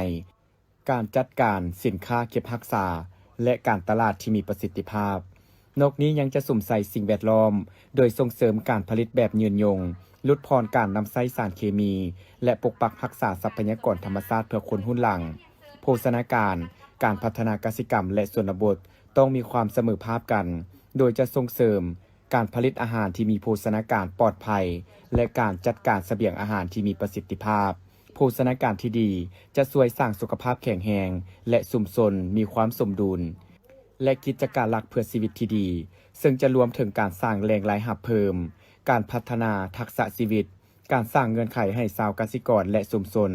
ການຈັດການສິນຄ້າເກັບຮັກສາ ແລະ ການຕະຫຼາດທີ່ມີປະສິດທິພາບ. ນອກນີ້ຍັງຈະສຸມໃສ່ສິ່ງແວດລ້ອມ ໂດຍສົ່ງເສີມການຜະລິດແບບຍືນຍົງ, ຫຼຸດຜ່ອນການນຳໃຊ້ສານເຄມີ ແລະ ປົກປັກຮັກສາຊັບພະຍາກອນທຳມະຊາດເພື່ອຄົນຮຸ່ນຫຼັງ. ໂພຊະນາການ, ການພັດທະນາກະສິກຳ ແລະ ຊົນນະບົດ ຕ້ອງມີຄວາມສະເໝີພາບກັນ, ໂດຍຈະສົ່ງເສີມ ການຜະລິດອາຫານທີ່ມີໂພຊະນາການປອດໄພ ແລະ ການຈັດການສະບຽງອາຫານທີ່ມີປະສິດທິພາບ. ໂພຊະນາການທີ່ດີຈະຊ່ວຍສ້າງສຸຂະພາບແຂງແຮງ ແລະ ຊຸມຊົນມີຄວາມສົມດຸນ ແລະ ກິດຈະການຫຼັກເພື່ອຊີວິດທີ່ດີ, ເຊິ່ງຈະລວມເຖິງການສ້າງແຫຼ່ງລາຍຮັບເພີ່ມ, ການພັດທະນາທັກສະຊີວິດ, ການສ້າງເງື່ອນໄຂໃຫ້ຊາວກະສິກອນ ແລະ ຊຸມຊົນ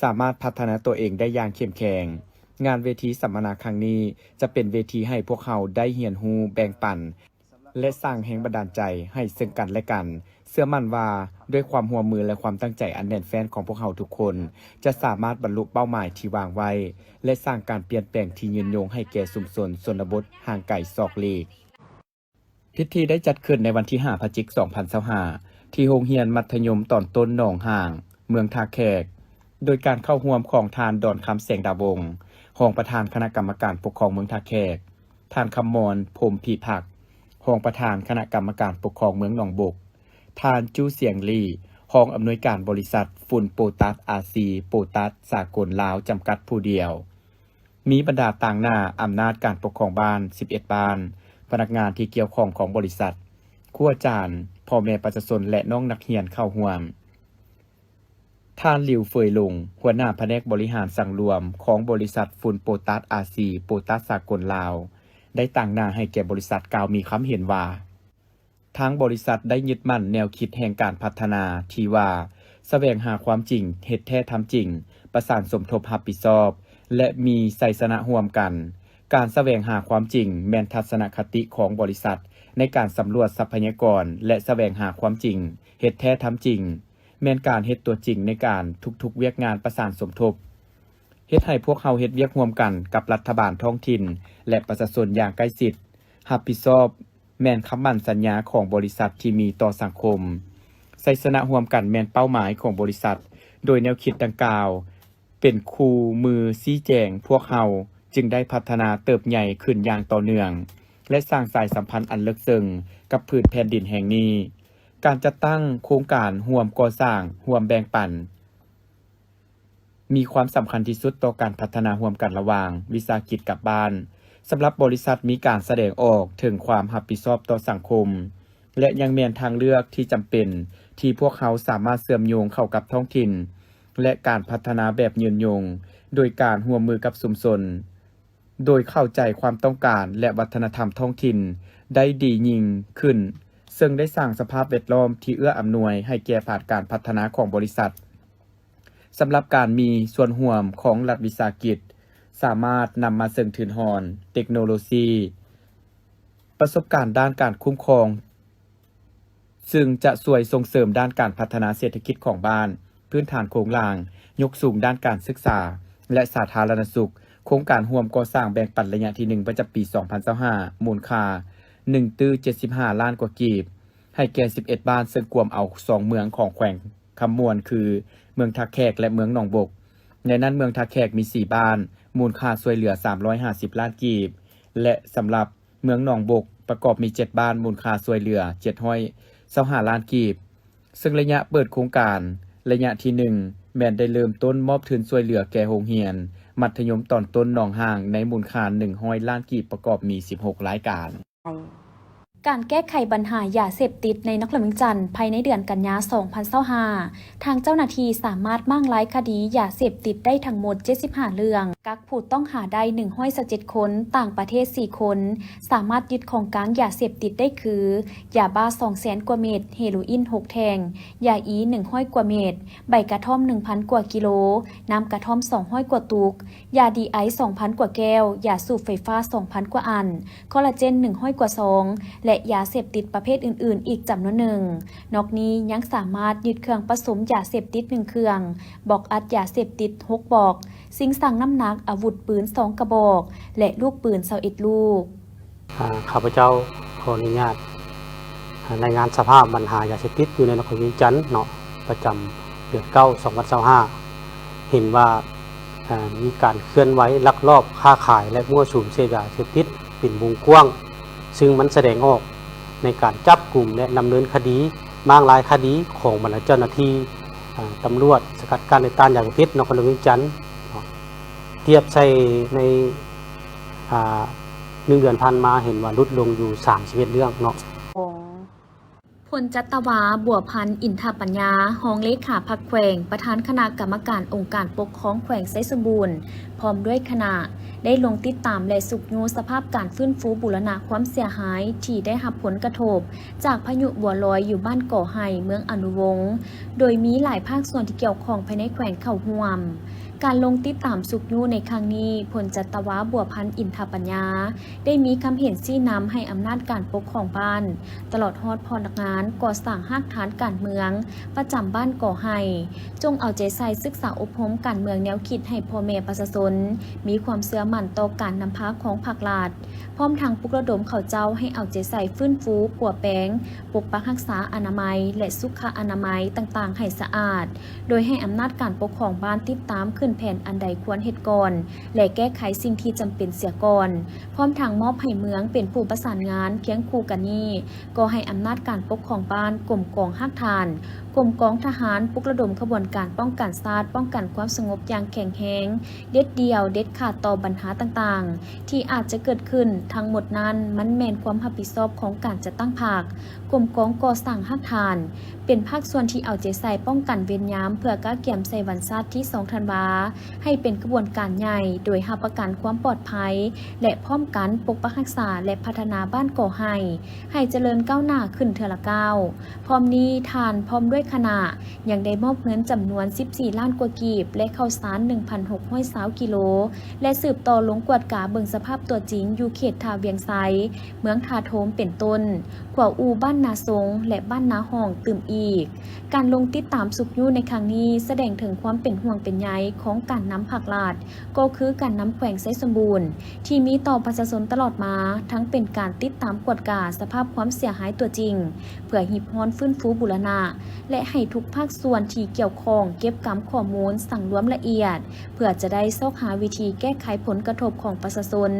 ສາມາດພັດທະນາຕົວເອງໄດ້ຢ່າງເຂັ້ມແຂງ. ງານເວທີສຳມະນາຄັ້ງນີ້ຈະເປັນເວທີໃຫ້ພວກເຮົາໄດ້ຮຽນຮູ້, ແບ່ງປັນ ແລະ ສ້າງແຮງບັນດານໃຈໃຫ້ເຊິ່ງກັນແລະກັນ. ເຊື່ອໝັ້ນວ່າດ້ວຍຄວາມຮ່ວມມື ແລະ ຄວາມຕັ້ງໃຈອັນແໜ້ນແຟ້ນຂອງພວກເຮົາທຸກຄົນ ຈະສາມາດບັນລຸເປົ້າໝາຍທີ່ວາງໄວ້ ແລະ ສ້າງການປ່ຽນແປງທີ່ຍືນຍົງໃຫ້ແກ່ຊຸມຊົນຊົນນະບົດຫ່າງໄກສອກຫຼີກ. ພິທີໄດ້ຈັດຂຶ້ນໃນວັນທີຫ້າ ພະຈິກ ສອງພັນຊາວຫ້າ ທີ່ໂຮງຮຽນມັດທະຍົມຕອນຕົ້ນໜອງຫ້າງ ເມືອງທ່າແຂກ ໂດຍການເຂົ້າຮ່ວມຂອງທ່ານ ດອນຄຳ ແສງດາວົງ ຮອງປະທານຄະນະກຳມະການປົກຄອງເມືອງທ່າແຂກ, ທ່ານ ຄຳມອນ ພົມພິພັກ ຮອງປະທານຄະນະກຳມະການປົກຄອງເມືອງໜອງບົກ, ທ່ານ ຈູສຽງລີ ຮອງອຳນວຍການບໍລິສັດຝຸ່ນໂປຕັດ ອາຊີ ໂປຕັດສາກົນລາວ ຈຳກັດຜູ້ດຽວ. ມີບັນດາຕາງໜ້າອຳນາດການປົກຄອງບ້ານ ສິບເອັດ ບ້ານ, ພະນັກງານທີ່ກ່ຽວຂ້ອງຂອງບໍລິສັດ, ຄູອາຈານ, ພໍ່ແມ່ປະຊາຊົນ ແລະ ນ້ອງນັກຮຽນເຂົ້າຮ່ວມ. ທ່ານ ລິວ ເຟີຍຫຼົງ ຫົວໜ້າພະແນກບໍລິຫານສັງລວມຂອງບໍລິສັດຝຸ່ນໂປຕັດ ອາຊີ ໂປຕັດສາກົນລາວ ໄດ້ຕາງໜ້າໃຫ້ແກ່ບໍລິສັດ ກ່າວມີຄຳເຫັນວ່າ ທາງບໍລິສັດໄດ້ຍຶດໝັ້ນແນວຄິດແຫ່ງການພັດທະນາທີ່ວ່າ ສະແຫວງຫາຄວາມຈິງ, ເຮັດແທ້ທຳຈິງ, ປະສານສົມທົບຮັບຜິດຊອບ ແລະ ມີໄຊຊະນະຮ່ວມກັນ. ການສະແຫວງຫາຄວາມຈິງແມ່ນທັດສະນະຄະຕິຂອງບໍລິສັດໃນການສຳຫຼວດຊັບພະຍາກອນ ແລະ ສະແຫວງຫາຄວາມຈິງ, ເຮັດແທ້ທຳຈິງ ແມ່ນການເຮັດຕົວຈິງໃນການທຸກໆວຽກງານປະສານສົມທົບ, ເຮັດໃຫ້ພວກເຮົາເຮັດວຽກຮ່ວມກັນກັບລັດຖະບານທ້ອງຖິ່ນ ແລະ ປະຊາຊົນຢ່າງໃກ້ຊິດ, ຮັບຜິດຊອບ ແມ່ນຄຳໝັ້ນສັນຍາຂອງບໍລິສັດທີ່ມີຕໍ່ສັງຄົມ. ໄຊຊະນະຮ່ວມກັນແມ່ນເປົ້າໝາຍຂອງບໍລິສັດ, ໂດຍແນວຄິດດັ່ງກ່າວເປັນຄູ່ມືຊີ້ແຈງພວກເຮົາຈຶ່ງໄດ້ພັດທະນາເຕີບໃຫຍ່ຂຶ້ນຢ່າງຕໍ່ເນື່ອງ ແລະ ສ້າງສາຍສຳພັນອັນເລິກເຊິ່ງກັບພື້ນແຜ່ນດິນແຫ່ງນີ້. ການຈັດຕັ້ງໂຄງການຮ່ວມກໍ່ສ້າງ, ຮ່ວມແບ່ງປັນ ມີຄວາມສຳຄັນທີ່ສຸດຕໍ່ການພັດທະນາຮ່ວມກັນລະຫວ່າງວິສາຫະກິດກັບບ້ານ. ສຳລັບບໍລິສັດມີການສະແດງອອກເຖິງຄວາມຮັບຜິດຊອບຕໍ່ສັງຄົມ ແລະ ຍັງແມ່ນທາງເລືອກທີ່ຈຳເປັນທີ່ພວກເຮົາສາມາດເຊື່ອມໂຍງເຂົ້າກັບທ້ອງຖິ່ນ ແລະ ການພັດທະນາແບບຍືນຍົງ ໂດຍການຮ່ວມມືກັບຊຸມຊົນ, ໂດຍເຂົ້າໃຈຄວາມຕ້ອງການ ແລະ ວັດທະນະທຳທ້ອງຖິ່ນໄດ້ດີຍິ່ງຂຶ້ນ, ເຊິ່ງໄດ້ສ້າງສະພາບແວດລ້ອມທີ່ເອື້ອອຳນວຍໃຫ້ແກ່ການພັດທະນາຂອງບໍລິສັດ. ສຳລັບການມີສ່ວນຮ່ວມຂອງລັດວິສາຫະກິດ ສາມາດນຳມາເຊິ່ງທຶນຮອນ, ເຕັກໂນໂລຊີ, ປະສົບການດ້ານການຄຸ້ມຄອງ, ຊຶ່ງຈະຊ່ວຍສົ່ງເສີມດ້ານການພັດທະນາເສດຖະກິດຂອງບ້ານ, ພື້ນຖານໂຄງລ່າງ, ຍົກສູງດ້ານການສຶກສາ ແລະ ສາທາລະນະສຸກ. ໂຄງການຮ່ວມກໍ່ສ້າງແບ່ງປັນໄລຍະທີໜຶ່ງ ປະຈຳປີສອງພັນຊາວຫ້າ ມູນຄ່າໜຶ່ງຕື້ເຈັດສິບຫ້າລ້ານກວ່າກີບ ໃຫ້ແກ່ສິບເອັດບ້ານ, ເຊິ່ງກວມເອົາສອງເມືອງຂອງແຂວງ ຄຳມ່ວນ ຄື ເມືອງທ່າແຂກ ແລະ ເມືອງໜອງບົກ. ໃນນັ້ນເມືອງທ່າແຂກມີສີ່ບ້ານ, ມູນຄ່າຊ່ວຍເຫຼືອສາມຮ້ອຍຫ້າສິບລ້ານກີບ ແລະ ສຳລັບເມືອງໜອງບົກ ປະກອບມີເຈັດບ້ານ, ມູນຄ່າຊ່ວຍເຫຼືອເຈັດຮ້ອຍຊາວຫ້າລ້ານກີບ. ເຊິ່ງໄລຍະເປີດໂຄງການໄລຍະທີໜຶ່ງ ແມ່ນໄດ້ເລີ່ມຕົ້ນມອບທຶນຊ່ວຍເຫຼືອແກ່ໂຮງຮຽນມັດທະຍົມຕອນຕົ້ນໜອງຮ່າງ ໃນມູນຄ່າໜຶ່ງຮ້ອຍລ້ານກີບ ປະກອບມີສິບຫົກລາຍການ. ການແກ້ໄຂບັນຫາຢາເສບຕິດໃນນະຄອນຫຼວງວຽງຈັນ ພາຍໃນເດືອນກັນຍາ ສອງພັນຊາວຫ້າ ທາງເຈົ້າໜ້າທີ່ສາມາດມ້າງລາຍຄະດີຢາເສບຕິດໄດ້ທັງໝົດ ເຈັດສິບຫ້າເລື່ອງ, ກັກຜູ້ຕ້ອງຫາໄດ້ ໜຶ່ງຮ້ອຍຊາວເຈັດຄົນ, ຕ່າງປະເທດ ສີ່ຄົນ, ສາມາດຍຶດຂອງກາງຢາເສບຕິດໄດ້ຄື ຢາບ້າ ສອງແສນກວ່າເມັດ, ເຮໂຣອິນ ຫົກແທ່ງ, ຢາອີ ໜຶ່ງຮ້ອຍກວ່າເມັດ, ໃບກະທ່ອມ ໜຶ່ງພັນກວ່າກິໂລ, ນ້ຳກະທ່ອມ ສອງຮ້ອຍກວ່າຕຸກ, ຢາດີໄອສ໌ ສອງພັນກວ່າແກ້ວ, ຢາສູບໄຟຟ້າ ສອງພັນກວ່າອັນ, ຄໍລາເຈນ ໜຶ່ງຮ້ອຍກວ່າຊອງ ແລະ ຢາເສບຕິດປະເພດອື່ນໆ ອີກຈຳນວນໜຶ່ງ. ນອກນີ້ຍັງສາມາດຍຶດເຄື່ອງປະສົມຢາເສບຕິດ ໜຶ່ງເຄື່ອງ, ບອກອັດຢາເສບຕິດ ຫົກບອກ, ຊິງຊັ່ງນ້ຳໜັກອາວຸດປືນ ສອງກະບອກ ແລະ ລູກປືນ ຊາວເອັດລູກ. ອາ ຂ້າພະເຈົ້າຂໍອະນຸຍາດ ອາ ລາຍງານສະພາບບັນຫາຢາເສບຕິດຢູ່ໃນນະຄອນຫຼວງວຽງຈັນເນາະ ປະຈຳເດືອນເກົ້າ ສອງພັນຊາວຫ້າ ເຫັນວ່າ ອາ ມີການເຄື່ອນໄຫວລັກລອບຄ້າຂາຍ ແລະ ມົ້ວສຸມເສບຢາເສບຕິດເປັນວົງກວ້າງ, ຊຶ່ງມັນສະແດງອອກໃນການຈັບກຸມ ແລະ ດຳເນີນຄະດີ, ມ້າງລາຍຄະດີຂອງບັນດາເຈົ້າໜ້າທີ່ ອາ ຕຳຫຼວດສະກັດກັ້ນ ແລະ ຕ້ານຢາເສບຕິດນະຄອນຫຼວງວຽງຈັນເນາະ. ທຽບໃສ່ໃນ ອາ ໜຶ່ງເດືອນຜ່ານມາ ເຫັນວ່າຫຼຸດລົງຢູ່ສາມສິບເອັດເລື່ອງເນາະ. ພົນຈັດຕະວາ ບົວພັນ ອິນທະປັນຍາ ຮອງເລຂາພັກແຂວງ, ປະທານຄະນະກຳມະການອົງການປົກຄອງແຂວງໄຊສົມບູນ ພ້ອມດ້ວຍຄະນະ ໄດ້ລົງຕິດຕາມ ແລະ ຊຸກຍູ້ສະພາບການຟື້ນຟູບູລະນະຄວາມເສຍຫາຍທີ່ໄດ້ຮັບຜົນກະທົບຈາກພາຍຸບົວລອຍ ຢູ່ບ້ານກໍໄຮ່ ເມືອງອະນຸວົງ ໂດຍມີຫຼາຍພາກສ່ວນທີ່ກ່ຽວຂ້ອງພາຍໃນແຂວງເຂົ້າຮ່ວມ. ການລົງຕິດຕາມຊຸກຍູ້ໃນຄັ້ງນີ້, ພົນຈັດຕະວາ ບົວພັນ ອິນທະປັນຍາ ໄດ້ມີຄຳເຫັນຊີ້ນຳໃຫ້ອຳນາດການປົກຄອງບ້ານ ຕະຫຼອດຮອດພະນັກງານກໍ່ສ້າງຮາກຖານການເມືອງປະຈຳບ້ານກໍໄຮ່ ຈົ່ງເອົາໃຈໃສ່ສຶກສາອົບຮົມການເມືອງແນວຄິດໃຫ້ພໍ່ແມ່ປະຊາຊົນມີຄວາມເຊື່ອໝັ້ນຕໍ່ການນຳພາຂອງພັກລັດ, ພ້ອມທັງປຸກລະດົມເຂົາເຈົ້າໃຫ້ເອົາໃຈໃສ່ຟື້ນຟູ, ປົວແປງ, ປົກປັກຮັກສາອະນາໄມ ແລະ ສຸຂະອະນາໄມຕ່າງໆໃຫ້ສະອາດ, ໂດຍໃຫ້ອຳນາດການປົກຄອງບ້ານຕິດຕາມຂຶ້ນແຜນອັນໃດຄວນເຮັດກ່ອນ ແລະ ແກ້ໄຂສິ່ງທີ່ຈຳເປັນເສຍກ່ອນ, ພ້ອມທັງມອບໃຫ້ເມືອງເປັນຜູ້ປະສານງານ. ຄຽງຄູ່ກັນນີ້, ກໍໃຫ້ອຳນາດການປົກຄອງບ້ານ, ກົມກອງຮາກຖານ, ກົມກອງທະຫານ ປຸກລະດົມຂະບວນການປ້ອງກັນຊາດ, ປ້ອງກັນຄວາມສະຫງົບຢ່າງແຂງແຮງ, ເດັດດ່ຽວ, ເດັດຂາດຕໍ່ບັນຫາຕ່າງໆ ທີ່ອາດຈະເກີດຂຶ້ນ. ທັງໝົດນັ້ນ ມັນແມ່ນຄວາມຮັບຜິດຊອບຂອງການຈັດຕັ້ງພັກ, ກົມກອງກໍ່ສ້າງຮາກຖານ, ເປັນພາກສ່ວນທີ່ເອົາໃຈໃສ່ປ້ອງກັນເວນຍາມ ເພື່ອກະກຽມໃສ່ວັນຊາດທີສອງທັນວາ ໃຫ້ເປັນຂະບວນການໃຫຍ່, ໂດຍຮັບປະກັນຄວາມປອດໄພ ແລະ ພ້ອມກັນປົກປັກຮັກສາ ແລະ ພັດທະນາບ້ານກໍໄຮ່ ໃຫ້ຈະເລີນກ້າວໜ້າຂຶ້ນເທື່ອລະກ້າວ. ພ້ອມນີ້, ທ່ານພ້ອມດ້ວຍຄະນະ ຍັງໄດ້ມອບເງິນຈຳນວນສິບສີ່ລ້ານກວ່າກີບ ແລະ ເຂົ້າສານໜຶ່ງພັນຫົກຮ້ອຍຊາວກິໂລ ແລະ ສືບຕໍ່ລົງກວດກາເບິ່ງສະພາບຕົວຈິງຢູ່ເຂດທ່າວຽງໄຊ, ເມືອງທ່າໂທມເປັນຕົ້ນ, ຂົວອູ່ບ້ານນາຊົງ ແລະ ບ້ານນາຮ່ອງຕື່ມອີກ. ການລົງຕິດຕາມຊຸກຍູ້ໃນຄັ້ງນີ້ ສະແດງເຖິງຄວາມເປັນຫ່ວງເປັນໃຍ ຂອງການນຳພາກລັດ ກໍຄືການນຳແຂວງໄຊສົມບູນ ທີ່ມີຕໍ່ປະຊາຊົນຕະຫຼອດມາ, ທັງເປັນການຕິດຕາມກວດກາສະພາບຄວາມເສຍຫາຍຕົວຈິງ ເພື່ອຮິບຮອນຟື້ນຟູບູລະນະ ແລະ ໃຫ້ທຸກພາກສ່ວນທີ່ກ່ຽວຂ້ອງເກັບກຳຂໍ້ມູນສັງລວມລະອຽດ ເພື່ອຈະໄດ້ຊອກຫາວິທີແກ້ໄຂຜົນກະທົບຂອງປະຊາຊົນ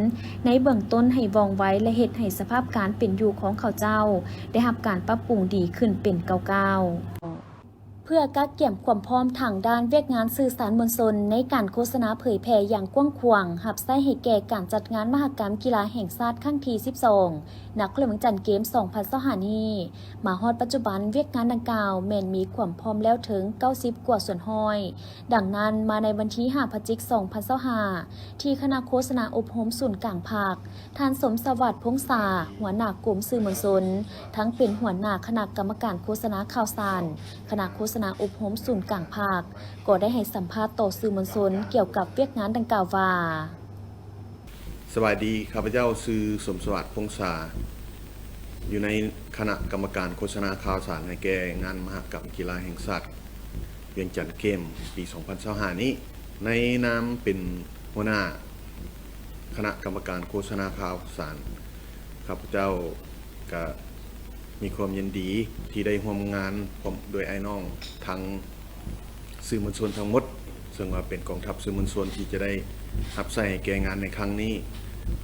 ໃນເບື້ອງຕົ້ນໃຫ້ວ່ອງໄວ ແລະ ເຮັດໃຫ້ສະພາບການເປັນຢູ່ຂອງເຂົາເຈົ້າໄດ້ຮັບການປັບປຸງດີຂຶ້ນເປັນກ້າວໆ. ເພື່ອກະກຽມຄວາມພ້ອມທາງດ້ານວຽກງານສື່ສານມວນຊົນ ໃນການໂຄສະນາເຜີຍແຜ່ຢ່າງກວ້າງຂວາງ ຮັບໃຊ້ໃຫ້ແກ່ການຈັດງານມະຫະກຳກິລາແຫ່ງຊາດຄັ້ງທີສິບສອງ ນະຄອນຫຼວງວຽງຈັນເກມສອງພັນຊາວຫ້ານີ້ ມາຮອດປັດຈຸບັນ ວຽກງານດັ່ງກ່າວແມ່ນມີຄວາມພ້ອມແລ້ວເຖິງເກົ້າສິບກວ່າສ່ວນຮ້ອຍ. ດັ່ງນັ້ນ, ມາໃນວັນທີຫ້າ ພະຈິກ ສອງພັນຊາວຫ້າ ທີ່ຄະນະໂຄສະນາອົບຮົມສູນກາງພັກ, ທ່ານ ສົມສະຫວັດ ພົງສາ ຫົວໜ້າກົມສື່ມວນຊົນ, ທັງເປັນຫົວໜ້າຄະນະກຳມະການໂຄສະນາຂ່າວສານ ຄະນະໂຄສະນາອົບຮົມສູນກາງພັກ ກໍໄດ້ໃຫ້ສຳພາດຕໍ່ສື່ມວນຊົນກ່ຽວກັບວຽກງານດັ່ງກ່າວວ່າ: ສະບາຍດີ, ຂ້າພະເຈົ້າຊື່ ສົມສະຫວັດ ພົງສາ, ຢູ່ໃນຄະນະກຳມະການໂຄສະນາຂ່າວສານໃຫ້ແກ່ງານມະຫະກຳກິລາແຫ່ງຊາດວຽງຈັນເກມປີສອງພັນຊາວຫ້ານີ້ ໃນນາມເປັນຫົວໜ້າຄະນະກຳມະການໂຄສະນາຂ່າວສານ, ຂ້າພະເຈົ້າກະມີຄວາມຍິນດີທີ່ໄດ້ຮ່ວມງານພ້ອມດ້ວຍອ້າຍນ້ອງທັງ ສື່ມວນຊົນທັງໝົດ, ເຊິ່ງວ່າເປັນກອງທັບສື່ມວນຊົນທີ່ຈະໄດ້ຮັບໃຊ້ໃຫ້ແກ່ງານໃນຄັ້ງນີ້.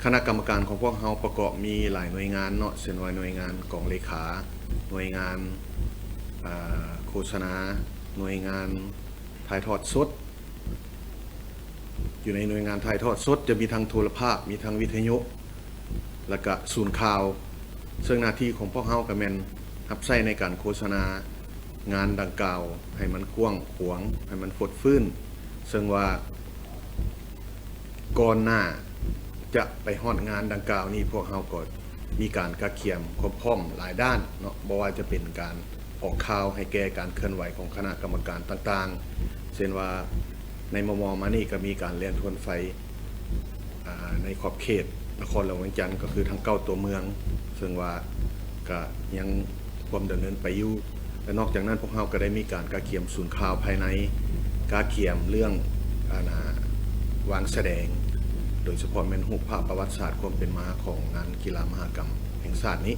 ຄະນະກຳມະການຂອງພວກເຮົາປະກອບມີຫຼາຍໜ່ວຍງານເນາະ, ເຊັ່ນວ່າໜ່ວຍງານກອງເລຂາ, ໜ່ວຍງານ ອາ ໂຄສະນາ, ໜ່ວຍງານຖ່າຍທອດສົດ. ຢູ່ໃນໜ່ວຍງານຖ່າຍທອດສົດຈະມີທັງໂທລະພາບ, ມີທັງວິທະຍຸ ແລະກະສູນຂ່າວ, ເຊິ່ງໜ້າທີ່ຂອງພວກເຮົາກະແມ່ນຮັບໃຊ້ໃນການໂຄສະນາງານດັ່ງກ່າວໃຫ້ມັນກວ້າງຂວາງ, ໃຫ້ມັນຟົດຟື້ນ, ເຊິ່ງວ່າກ່ອນໜ້າຈະໄປຮອດງານດັ່ງກ່າວນີ້ ພວກເຮົາກໍມີການກະກຽມຄວາມພ້ອມຫຼາຍດ້ານເນາະ, ບໍ່ວ່າຈະເປັນການ ອອກຂ່າວໃຫ້ແກ່ການເຄື່ອນໄຫວຂອງຄະນະກຳມະການຕ່າງໆ ເຊັ່ນວ່າໃນມໍ່ໆມານີ້ກໍມີການແລ່ນທວນໄຟ ອາ ໃນຂອບເຂດນະຄອນຫຼວງວຽງຈັນ ກໍຄືທັງເກົ້າຕົວເມືອງ, ເຊິ່ງວ່າກໍຍັງຄວາມດຳເນີນໄປຢູ່. ແລະນອກຈາກນັ້ນ ພວກເຮົາກໍໄດ້ມີການກະກຽມສູນຂ່າວພາຍໃນ, ກະກຽມເລື່ອງ ອານາ ວາງສະແດງ, ໂດຍສະເພາະແມ່ນຮູບພາບປະຫວັດສາດຄວາມເປັນມາຂອງງານ ກິລາມະຫະກຳແຫ່ງຊາດນີ້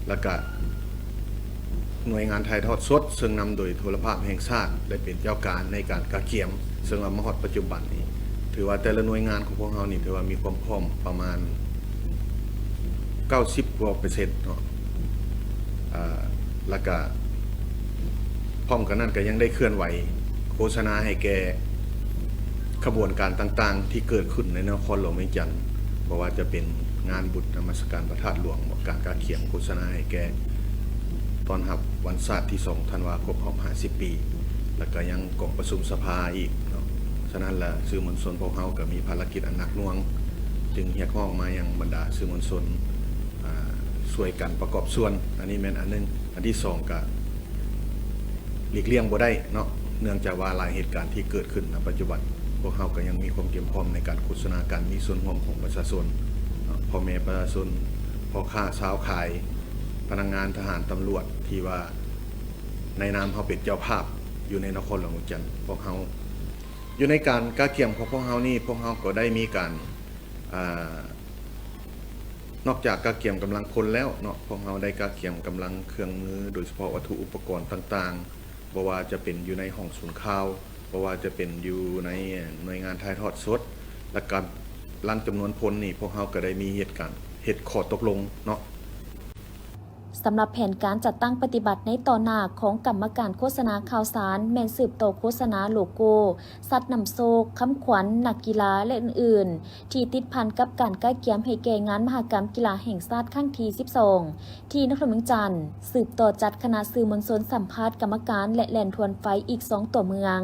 ແລ້ວກະໜ່ວຍງານຖ່າຍທອດສົດ ເຊິ່ງນຳໂດຍໂທລະພາບແຫ່ງຊາດ ໄດ້ເປັນເຈົ້າການໃນການກະກຽມ, ເຊິ່ງວ່າມາຮອດປັດຈຸບັນນີ້ ຖືວ່າແຕ່ລະໜ່ວຍງານຂອງພວກເຮົານີ້ ຖືວ່າມີຄວາມພ້ອມປະມານເກົ້າສິບກວ່າເປີເຊັນເນາະ. ອາ ແລ້ວກະພ້ອມກັນນັ້ນ ກະຍັງໄດ້ເຄື່ອນໄຫວໂຄສະນາໃຫ້ແກ່ຂະບວນການຕ່າງໆ ທີ່ເກີດຂຶ້ນໃນນະຄອນຫຼວງວຽງຈັນ, ບໍ່ວ່າຈະເປັນງານບຸນນະມັດສະການພະທາດຫຼວງ, ການກະກຽມໂຄສະນາໃຫ້ແກ່ຕ້ອນຮັບວັນຊາດທີສອງທັນວາ ຄົບຮອບຫ້າສິບປີ, ແລ້ວກະຍັງກອງປະຊຸມສະພາອີກເນາະ. ສະນັ້ນລະ ສື່ມວນຊົນພວກເຮົາກະມີພາລະກິດອັນໜັກໜ່ວງ, ຈຶ່ງຮຽກຮ້ອງມາຍັງບັນດາສື່ມວນຊົນ ອາ ຊ່ວຍກັນປະກອບສ່ວນ. ອັນນີ້ແມ່ນອັນໜຶ່ງ. ອັນທີສອງກະ ຫຼີກລ່ຽງບໍ່ໄດ້ເນາະ, ເນື່ອງຈາກວ່າຫຼາຍເຫດການທີ່ເກີດຂຶ້ນນະປັດຈຸບັນ, ພວກເຮົາກໍຍັງມີຄວາມກຽມພ້ອມໃນການໂຄສະນາການມີສ່ວນຮ່ວມຂອງປະຊາຊົນເນາະ, ພໍ່ແມ່ປະຊາຊົນ, ພໍ່ຄ້າຊາວຂາຍ, ພະນັກງານ, ທະຫານ, ຕຳຫຼວດ ທີ່ວ່າໃນນາມເຮົາເປັນເຈົ້າພາບຢູ່ໃນນະຄອນຫຼວງວຽງຈັນ. ພວກເຮົາ ຢູ່ໃນການກະກຽມຂອງພວກເຮົານີ້, ພວກເຮົາກໍໄດ້ມີການ ອາ ນອກຈາກກະກຽມກຳລັງພົນແລ້ວເນາະ, ພວກເຮົາໄດ້ກະກຽມກຳລັງເຄື່ອງມື, ໂດຍສະເພາະວັດຖຸອຸປະກອນຕ່າງໆ, ບໍ່ວ່າຈະເປັນຢູ່ໃນຫ້ອງສູນຂ່າວ, ບໍ່ວ່າຈະເປັນຢູ່ໃນໜ່ວຍງານຖ່າຍທອດສົດ ແລະ ກຳລັງຈຳນວນພົນນີ້, ພວກເຮົາກໍໄດ້ມີເຫດການເຮັດຂໍ້ຕົກລົງເນາະ. ສຳລັບແຜນການຈັດຕັ້ງປະຕິບັດໃນຕໍ່ໜ້າຂອງກຳມະການໂຄສະນາຂ່າວສານ ແມ່ນສືບຕໍ່ໂຄສະນາໂລໂກ້, ສັດນຳໂຊກ, ຄຳຂວັນ, ນັກກິລາ ແລະ ອື່ນໆ ທີ່ຕິດພັນກັບການກະກຽມໃຫ້ແກ່ງານມະຫະກຳກິລາແຫ່ງຊາດຄັ້ງທີສິບສອງ ທີ່ນະຄອນຫຼວງວຽງຈັນ, ສືບຕໍ່ຈັດຄະນະສື່ມວນຊົນສຳພາດກຳມະການ ແລະ ແລ່ນທວນໄຟອີກສອງຕົວເມືອງ,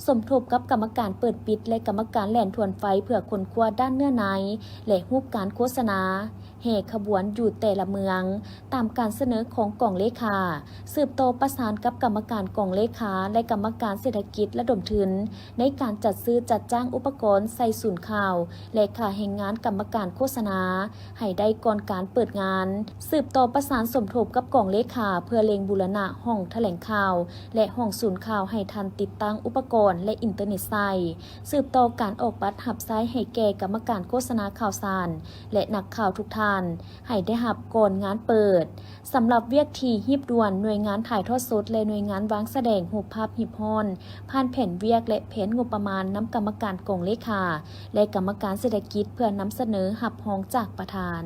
ສົມທົບກັບກຳມະການເປີດປິດ ແລະ ກຳມະການແລ່ນທວນໄຟ ເພື່ອຄົ້ນຄວ້າດ້ານເນື້ອໃນ ແລະ ຮູບການໂຄສະນາ ແຫ່ຂະບວນຢູ່ແຕ່ລະເມືອງ ຕາມການສະເໜີ ນອຂອງກອງເລຂາ, ສືບຕໍ່ປະສານກັບກຳມະການກອງເລຂາ ແລະ ກຳມະການເສດຖະກິດລະດົມທຶນ ໃນການຈັດຊື້ຈັດຈ້າງອຸປະກອນໃສ່ສູນຂ່າວ ແລະ ຄ່າແຮງງານກຳມະການໂຄສະນາ ໃຫ້ໄດ້ກ່ອນການເປີດງານ, ສືບຕໍ່ປະສານສົມທົບກັບກອງເລຂາ ເພື່ອເລັ່ງບູລະນະຫ້ອງຖະແຫຼງຂ່າວ ແລະ ຫ້ອງສູນຂ່າວໃຫ້ທັນຕິດຕັ້ງອຸປະກອນ ແລະ ອິນເຕີເນັດໃຊ້, ສືບຕໍ່ການອອກບັດຮັບໃຊ້ໃຫ້ແກ່ກຳມະການໂຄສະນາຂ່າວສານ ແລະ ນັກຂ່າວທຸກທ່ານ ໃຫ້ໄດ້ຮັບກ່ອນງານເປີດ. ສຳລັບວຽກທີ່ຮີບດ່ວນ, ໜ່ວຍງານຖ່າຍທອດສົດ ແລະ ໜ່ວຍງານວາງສະແດງຮູບພາບຮີບຮ້ອນ ຜ່ານແຜນວຽກ ແລະ ແຜນງົບປະມານນຳກຳມະການກອງເລຂາ ແລະ ກຳມະການເສດຖະກິດ ເພື່ອນຳສະເໜີຮັບຮອງຈາກປະທານ.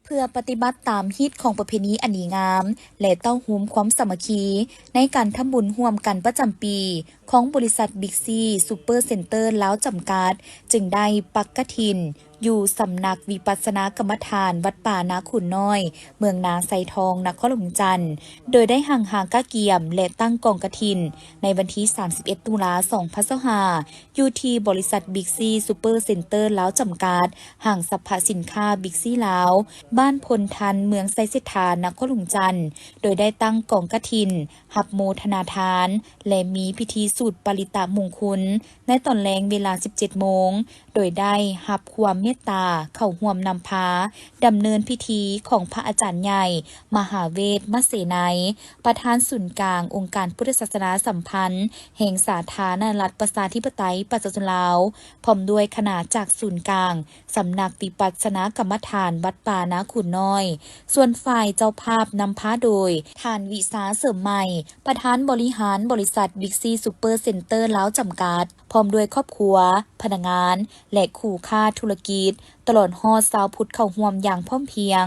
ເພື່ອປະຕິບັດຕາມຮີດຄອງປະເພນີອັນດີງາມ ແລະ ເຕົ້າໂຮມຄວາມສາມັກຄີ ໃນການທຳບຸນຮ່ວມກັນປະຈຳປີ ຂອງບໍລິສັດ ບິກຊີ ຊຸບເປີເຊັນເຕີ ລາວ ຈຳກັດ ຈຶ່ງໄດ້ປັກກະຖິນ ຢູ່ສຳນັກວິປັດສະນາກຳມະຖານ ວັດປ່ານາຂຸນນ້ອຍ ເມືອງນາໄຊທອງ ນະຄອນຫຼວງວຽງຈັນ, ໂດຍໄດ້ຮັ່ງຮາກະກຽມ ແລະ ຕັ້ງກອງກະຖິນ ໃນວັນທີສາມສິບເອັດ ຕຸລາ ສອງພັນຊາວຫ້າ ຢູ່ທີ່ບໍລິສັດ ບິກຊີ ຊຸບເປີເຊັນເຕີ ລາວ ຈຳກັດ, ຫ້າງສັບພະສິນຄ້າ ບິກຊີ ລາວ, ບ້ານພົນທັນ, ເມືອງໄຊເສດຖາ, ນະຄອນຫຼວງວຽງຈັນ, ໂດຍໄດ້ຕັ້ງກອງກະຖິນ ຮັບໂມທະນາທານ ແລະ ມີພິທີສູດປະລິຕະມຸງຄຸນ ໃນຕອນແລງເວລາ ສິບເຈັດໂມງ ໂດຍໄດ້ຮັບຄວາມເມດຕາເຂົ້າຮ່ວມນຳພາດຳເນີນພິທີຂອງພະອາຈານໃຫຍ່ ມະຫາເວດ ມະເສໄນ ປະທານສູນກາງອົງການພຸດທະສາສະໜາສຳພັນ ແຫ່ງສາທາລະນະລັດ ປະຊາທິປະໄຕ ປະຊາຊົນລາວ, ພ້ອມດ້ວຍຄະນະຈາກສູນກາງ ສຳນັກວິປັດສະນາກຳມະຖານ ວັດປ່ານາຂຸນນ້ອຍ, ສ່ວນຝ່າຍເຈົ້າພາບນຳພາໂດຍ ທ່ານ ວິຊາ ເສີມໃໝ່ ປະທານບໍລິຫານບໍລິສັດ ບິກຊີ ຊຸບເປີເຊັນເຕີ ລາວ ຈຳກັດ, ພ້ອມດ້ວຍຄອບຄົວ, ພະນັກງານ ແລະ ຄູ່ຄ້າທຸລະກິດ, ຕະຫຼອດຮອດຊາວພຸດເຂົ້າຮ່ວມຢ່າງພ້ອມພຽງ.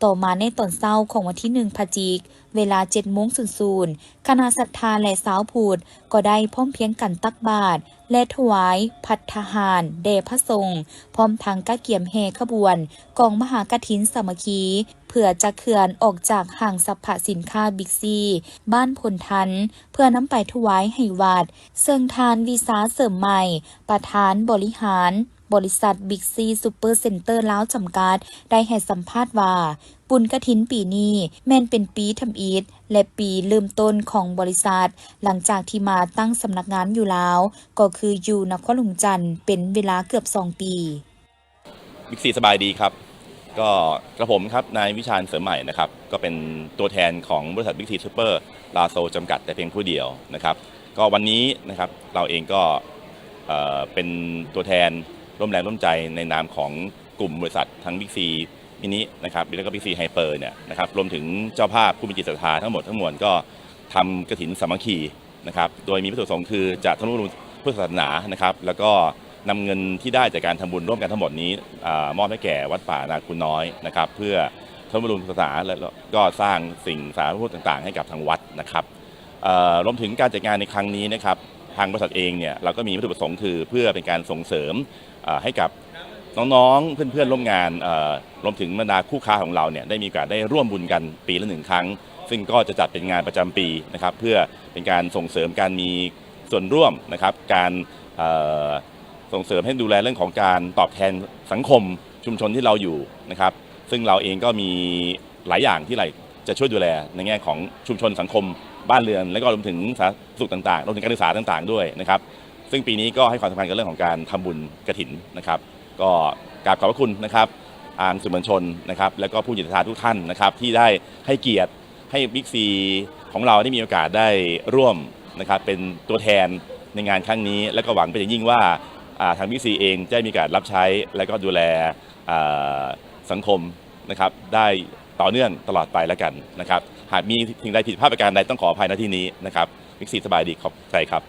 ຕໍ່ມາໃນຕອນເຊົ້າຂອງວັນທີໜຶ່ງ ພະຈິກ, ເວລາ ເຈັດໂມງສູນສູນ ຄະນະສັດທາ ແລະ ຊາວພຸດ ກໍໄດ້ພ້ອມພຽງກັນຕັກບາດ ແລະ ຖວາຍພັດຕາຫານແດ່ພະສົງ, ພ້ອມທັງກະກຽມແຫ່ຂະບວນກອງມະຫາກະຖິນສາມັກຄີ ເພື່ອຈະເຄື່ອນອອກຈາກຫ້າງສັບພະສິນຄ້າ ບິກຊີ ບ້ານພົນທັນ ເພື່ອນຳໄປຖວາຍໃຫ້ວັດ, ເຊິ່ງທ່ານ ວິຊາ ເສີມໃໝ່ ປະທານບໍລິຫານ ບໍລິສັດ ບິກຊີ ຊຸບເປີເຊັນເຕີ ລາວ ຈຳກັດ ໄດ້ໃຫ້ສຳພາດວ່າ ບຸນກະຖິນປີນີ້ແມ່ນເປັນປີທຳອິດ ແລະ ປີເລີ່ມຕົ້ນຂອງບໍລິສັດ ຫຼັງຈາກທີ່ມາຕັ້ງສຳນັກງານຢູ່ລາວ ກໍຄືຢູ່ນະຄອນຫຼວງວຽງຈັນ ເປັນເວລາເກືອບສອງປີ. บิ๊กซี ສະບາຍດີຄັບ. ກໍກະຜົມຄັບ ນາຍ ວິຊານ ເສີມໃໝ່ ນະຄັບ, ກໍເປັນຕົວແທນຂອງບໍລິສັດ ບິກຊີ ຊຸບເປີ ລາໂຊ ຈຳກັດ ແຕ່ພຽງຜູ້ດຽວນະຄັບ. ກໍວັນນີ້ນະຄັບ ເຮົາເອງກໍເປັນຕົວແທນຮ່ວມແຮງຮ່ວມໃຈໃນນາມຂອງກຸ່ມບໍລິສັດທັງ ບິກຊີ ມິນິ ນະຄັບ ແລ້ວກໍ ບິກຊີ ໄຮເປີ ເນຍນະຄັບ, ລວມເຖິງເຈົ້າພາບຜູ້ມີຈິດສັດທາທັງໝົດທັງມວນ ກໍທຳກະຖິນສາມັກຄີ ນະຄັບ ໂດຍມີວັດຖຸປະສົງຄືຈະທຳນຸບຳລຸງພຸດທະສາສະໜານະຄັບ ແລ້ວກໍນຳເງິນທີ່ໄດ້ຈາກການທຳບຸນຮ່ວມກັນທັງໝົດນີ້ ອາ ມອບໃຫ້ແກ່ວັດປ່ານາຄູນນ້ອຍນະຄັບ ເພື່ອທຳນຸບຳລຸງສາສະໜາ ແລະ ກໍສ້າງສິ່ງສາທາລະນະປະໂຫຍດຕ່າງໆໃຫ້ກັບທາງວັດນະຄັບ. ເອີ ລວມເຖິງການຈັດງານໃນຄັ້ງນີ້ນະຄັບ ທາງບໍລິສັດເອງເນຍ ເຮົາກໍມີວັດຖຸປະສົງຄືເພື່ອເປັນການສົ່ງເສີມ ເອີ ໃຫ້ກັບນ້ອງໆ ເພື່ອນໆ ຮ່ວມງານ ເອີ ລວມເຖິງບັນດາຄູ່ຄ້າຂອງເຮົາເນຍ ໄດ້ມີໂອກາດໄດ້ຮ່ວມບຸນກັນປີລະໜຶ່ງຄັ້ງ ຊຶ່ງກໍຈະຈັດເປັນງານປະຈຳປີນະຄັບ ເພື່ອເປັນການສົ່ງເສີມການມີສ່ວນຮ່ວມນະຄັບ ການ ເອີ ສົ່ງເສີມໃຫ້ດູແລເລື່ອງຂອງການຕອບແທນສັງຄົມຊຸມຊົນທີ່ເຮົາຢູ່ນະຄັບ, ຊຶ່ງເຮົາເອງກໍມີຫຼາຍຢ່າງທີ່ເຮົາຈະຊ່ວຍດູແລໃນແງ່ຂອງຊຸມຊົນສັງຄົມບ້ານເຮືອນ ແລ້ວກໍລວມເຖິງສາທາລະນະສຸກຕ່າງໆ ລວມເຖິງການສຶກສາຕ່າງໆດ້ວຍນະຄັບ. ຊຶ່ງປີນີ້ກໍໃຫ້ຄວາມສຳຄັນກັບເລື່ອງຂອງການທຳບຸນກະຖິນນະຄັບ. ກໍກາບຂອບພະຄຸນນະຄັບ ທາງສື່ມວນຊົນນະຄັບ ແລ້ວກໍຜູ້ມີຈິດສັດທາທຸກທ່ານນະຄັບ ທີ່ໄດ້ໃຫ້ກຽດໃຫ້ ບິກຊີ ຂອງເຮົາໄດ້ມີໂອກາດໄດ້ຮ່ວມນະຄັບ ເປັນຕົວແທນໃນງານຄັ້ງນີ້ ແລ້ວກໍຫວັງເປັນຢ່າງຍິ່ງວ່າ ອາ ທາງ ບິກຊີ ເອງຈະໄດ້ມີໂອກາດຮັບໃຊ້ ແລ້ວກໍດູແລ ອາ ສັງຄົມນະຄັບ ໄດ້ຕໍ່ເນື່ອງຕະຫຼອດໄປແລ້ວກັນນະຄັບ. ຫາກມີສິ່ງໃດຜິດພາດປະການໃດ ຕ້ອງຂໍອະໄພ ນະທີ່ນີ້ນະຄັບ. ບິກຊີ ສະບາຍດີ ຂອບໃຈຄັບ.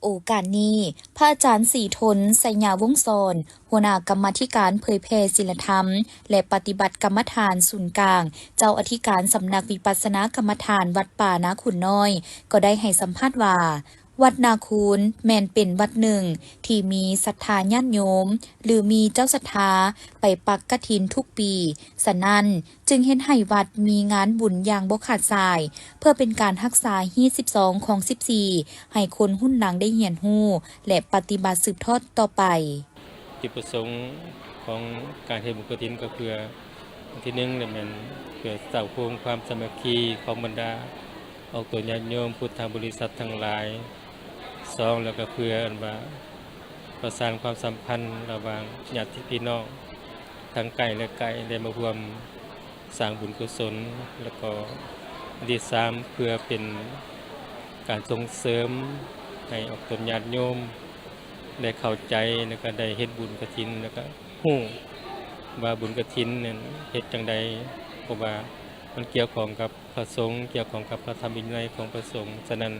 ໂອກາດນີ້ ພະອາຈານ ສີທົນ ໄຊຍະວົງສອນ ຫົວໜ້າກຳມາທິການເຜີຍແຜ່ສິນລະທຳ ແລະ ປະຕິບັດກຳມະຖານສູນກາງ ເຈົ້າອະທິການສຳນັກວິປັດສະນາກຳມະຖານ ວັດປ່ານາຂຸນນ້ອຍ ກໍໄດ້ໃຫ້ສຳພາດວ່າ ວັດນາຄູນ ແມ່ນເປັນວັດໜຶ່ງທີ່ມີສັດທາຍາດໂຍມ ຫຼື ມີເຈົ້າສັດທາໄປປັກກະຖິນທຸກປີ, ສະນັ້ນ ຈຶ່ງເຮັດໃຫ້ວັດມີງານບຸນຢ່າງບໍ່ຂາດສາຍ ເພື່ອເປັນການຮັກສາຮີດສິບສອງຂອງສິບສີ່ ໃຫ້ຄົນຮຸ່ນຫຼັງໄດ້ຮຽນຮູ້ ແລະ ປະຕິບັດສືບທອດຕໍ່ໄປ. ຈຸດປະສົງຂອງການເຮັດບຸນກະຖິນກໍເພື່ອ ອັນທີໜຶ່ງແມ່ນເພື່ອເຕົ້າໂຮມຄວາມສາມັກຄີຂອງບັນດາອອກຕົນຍາດໂຍມພຸດທະບໍລິສັດທັງຫຼາຍ, ສອງ ແລ້ວກໍເພື່ອອັນວ່າປະສານຄວາມສຳພັນລະຫວ່າງຍາດຕິພີ່ນ້ອງທັງໃກ້ແລະໄກ ໄດ້ມາຮ່ວມສ້າງບຸນກຸສົນ ແລ້ວກໍອັນທີສາມ ເພື່ອເປັນການສົ່ງເສີມໃຫ້ອອກຕົນຍາດໂຍມ ໄດ້ເຂົ້າໃຈ ແລ້ວກໍໄດ້ເຮັດບຸນກະຖິນ ແລ້ວກໍຮູ້ວ່າບຸນກະຖິນນັ້ນເຮັດຈັ່ງໃດ, ເພາະວ່າມັນກ່ຽວຂ້ອງກັບພະສົງ, ກ່ຽວຂ້ອງກັບພະທຳວິໄນຂອງພະສົງ. ສະນັ້ນ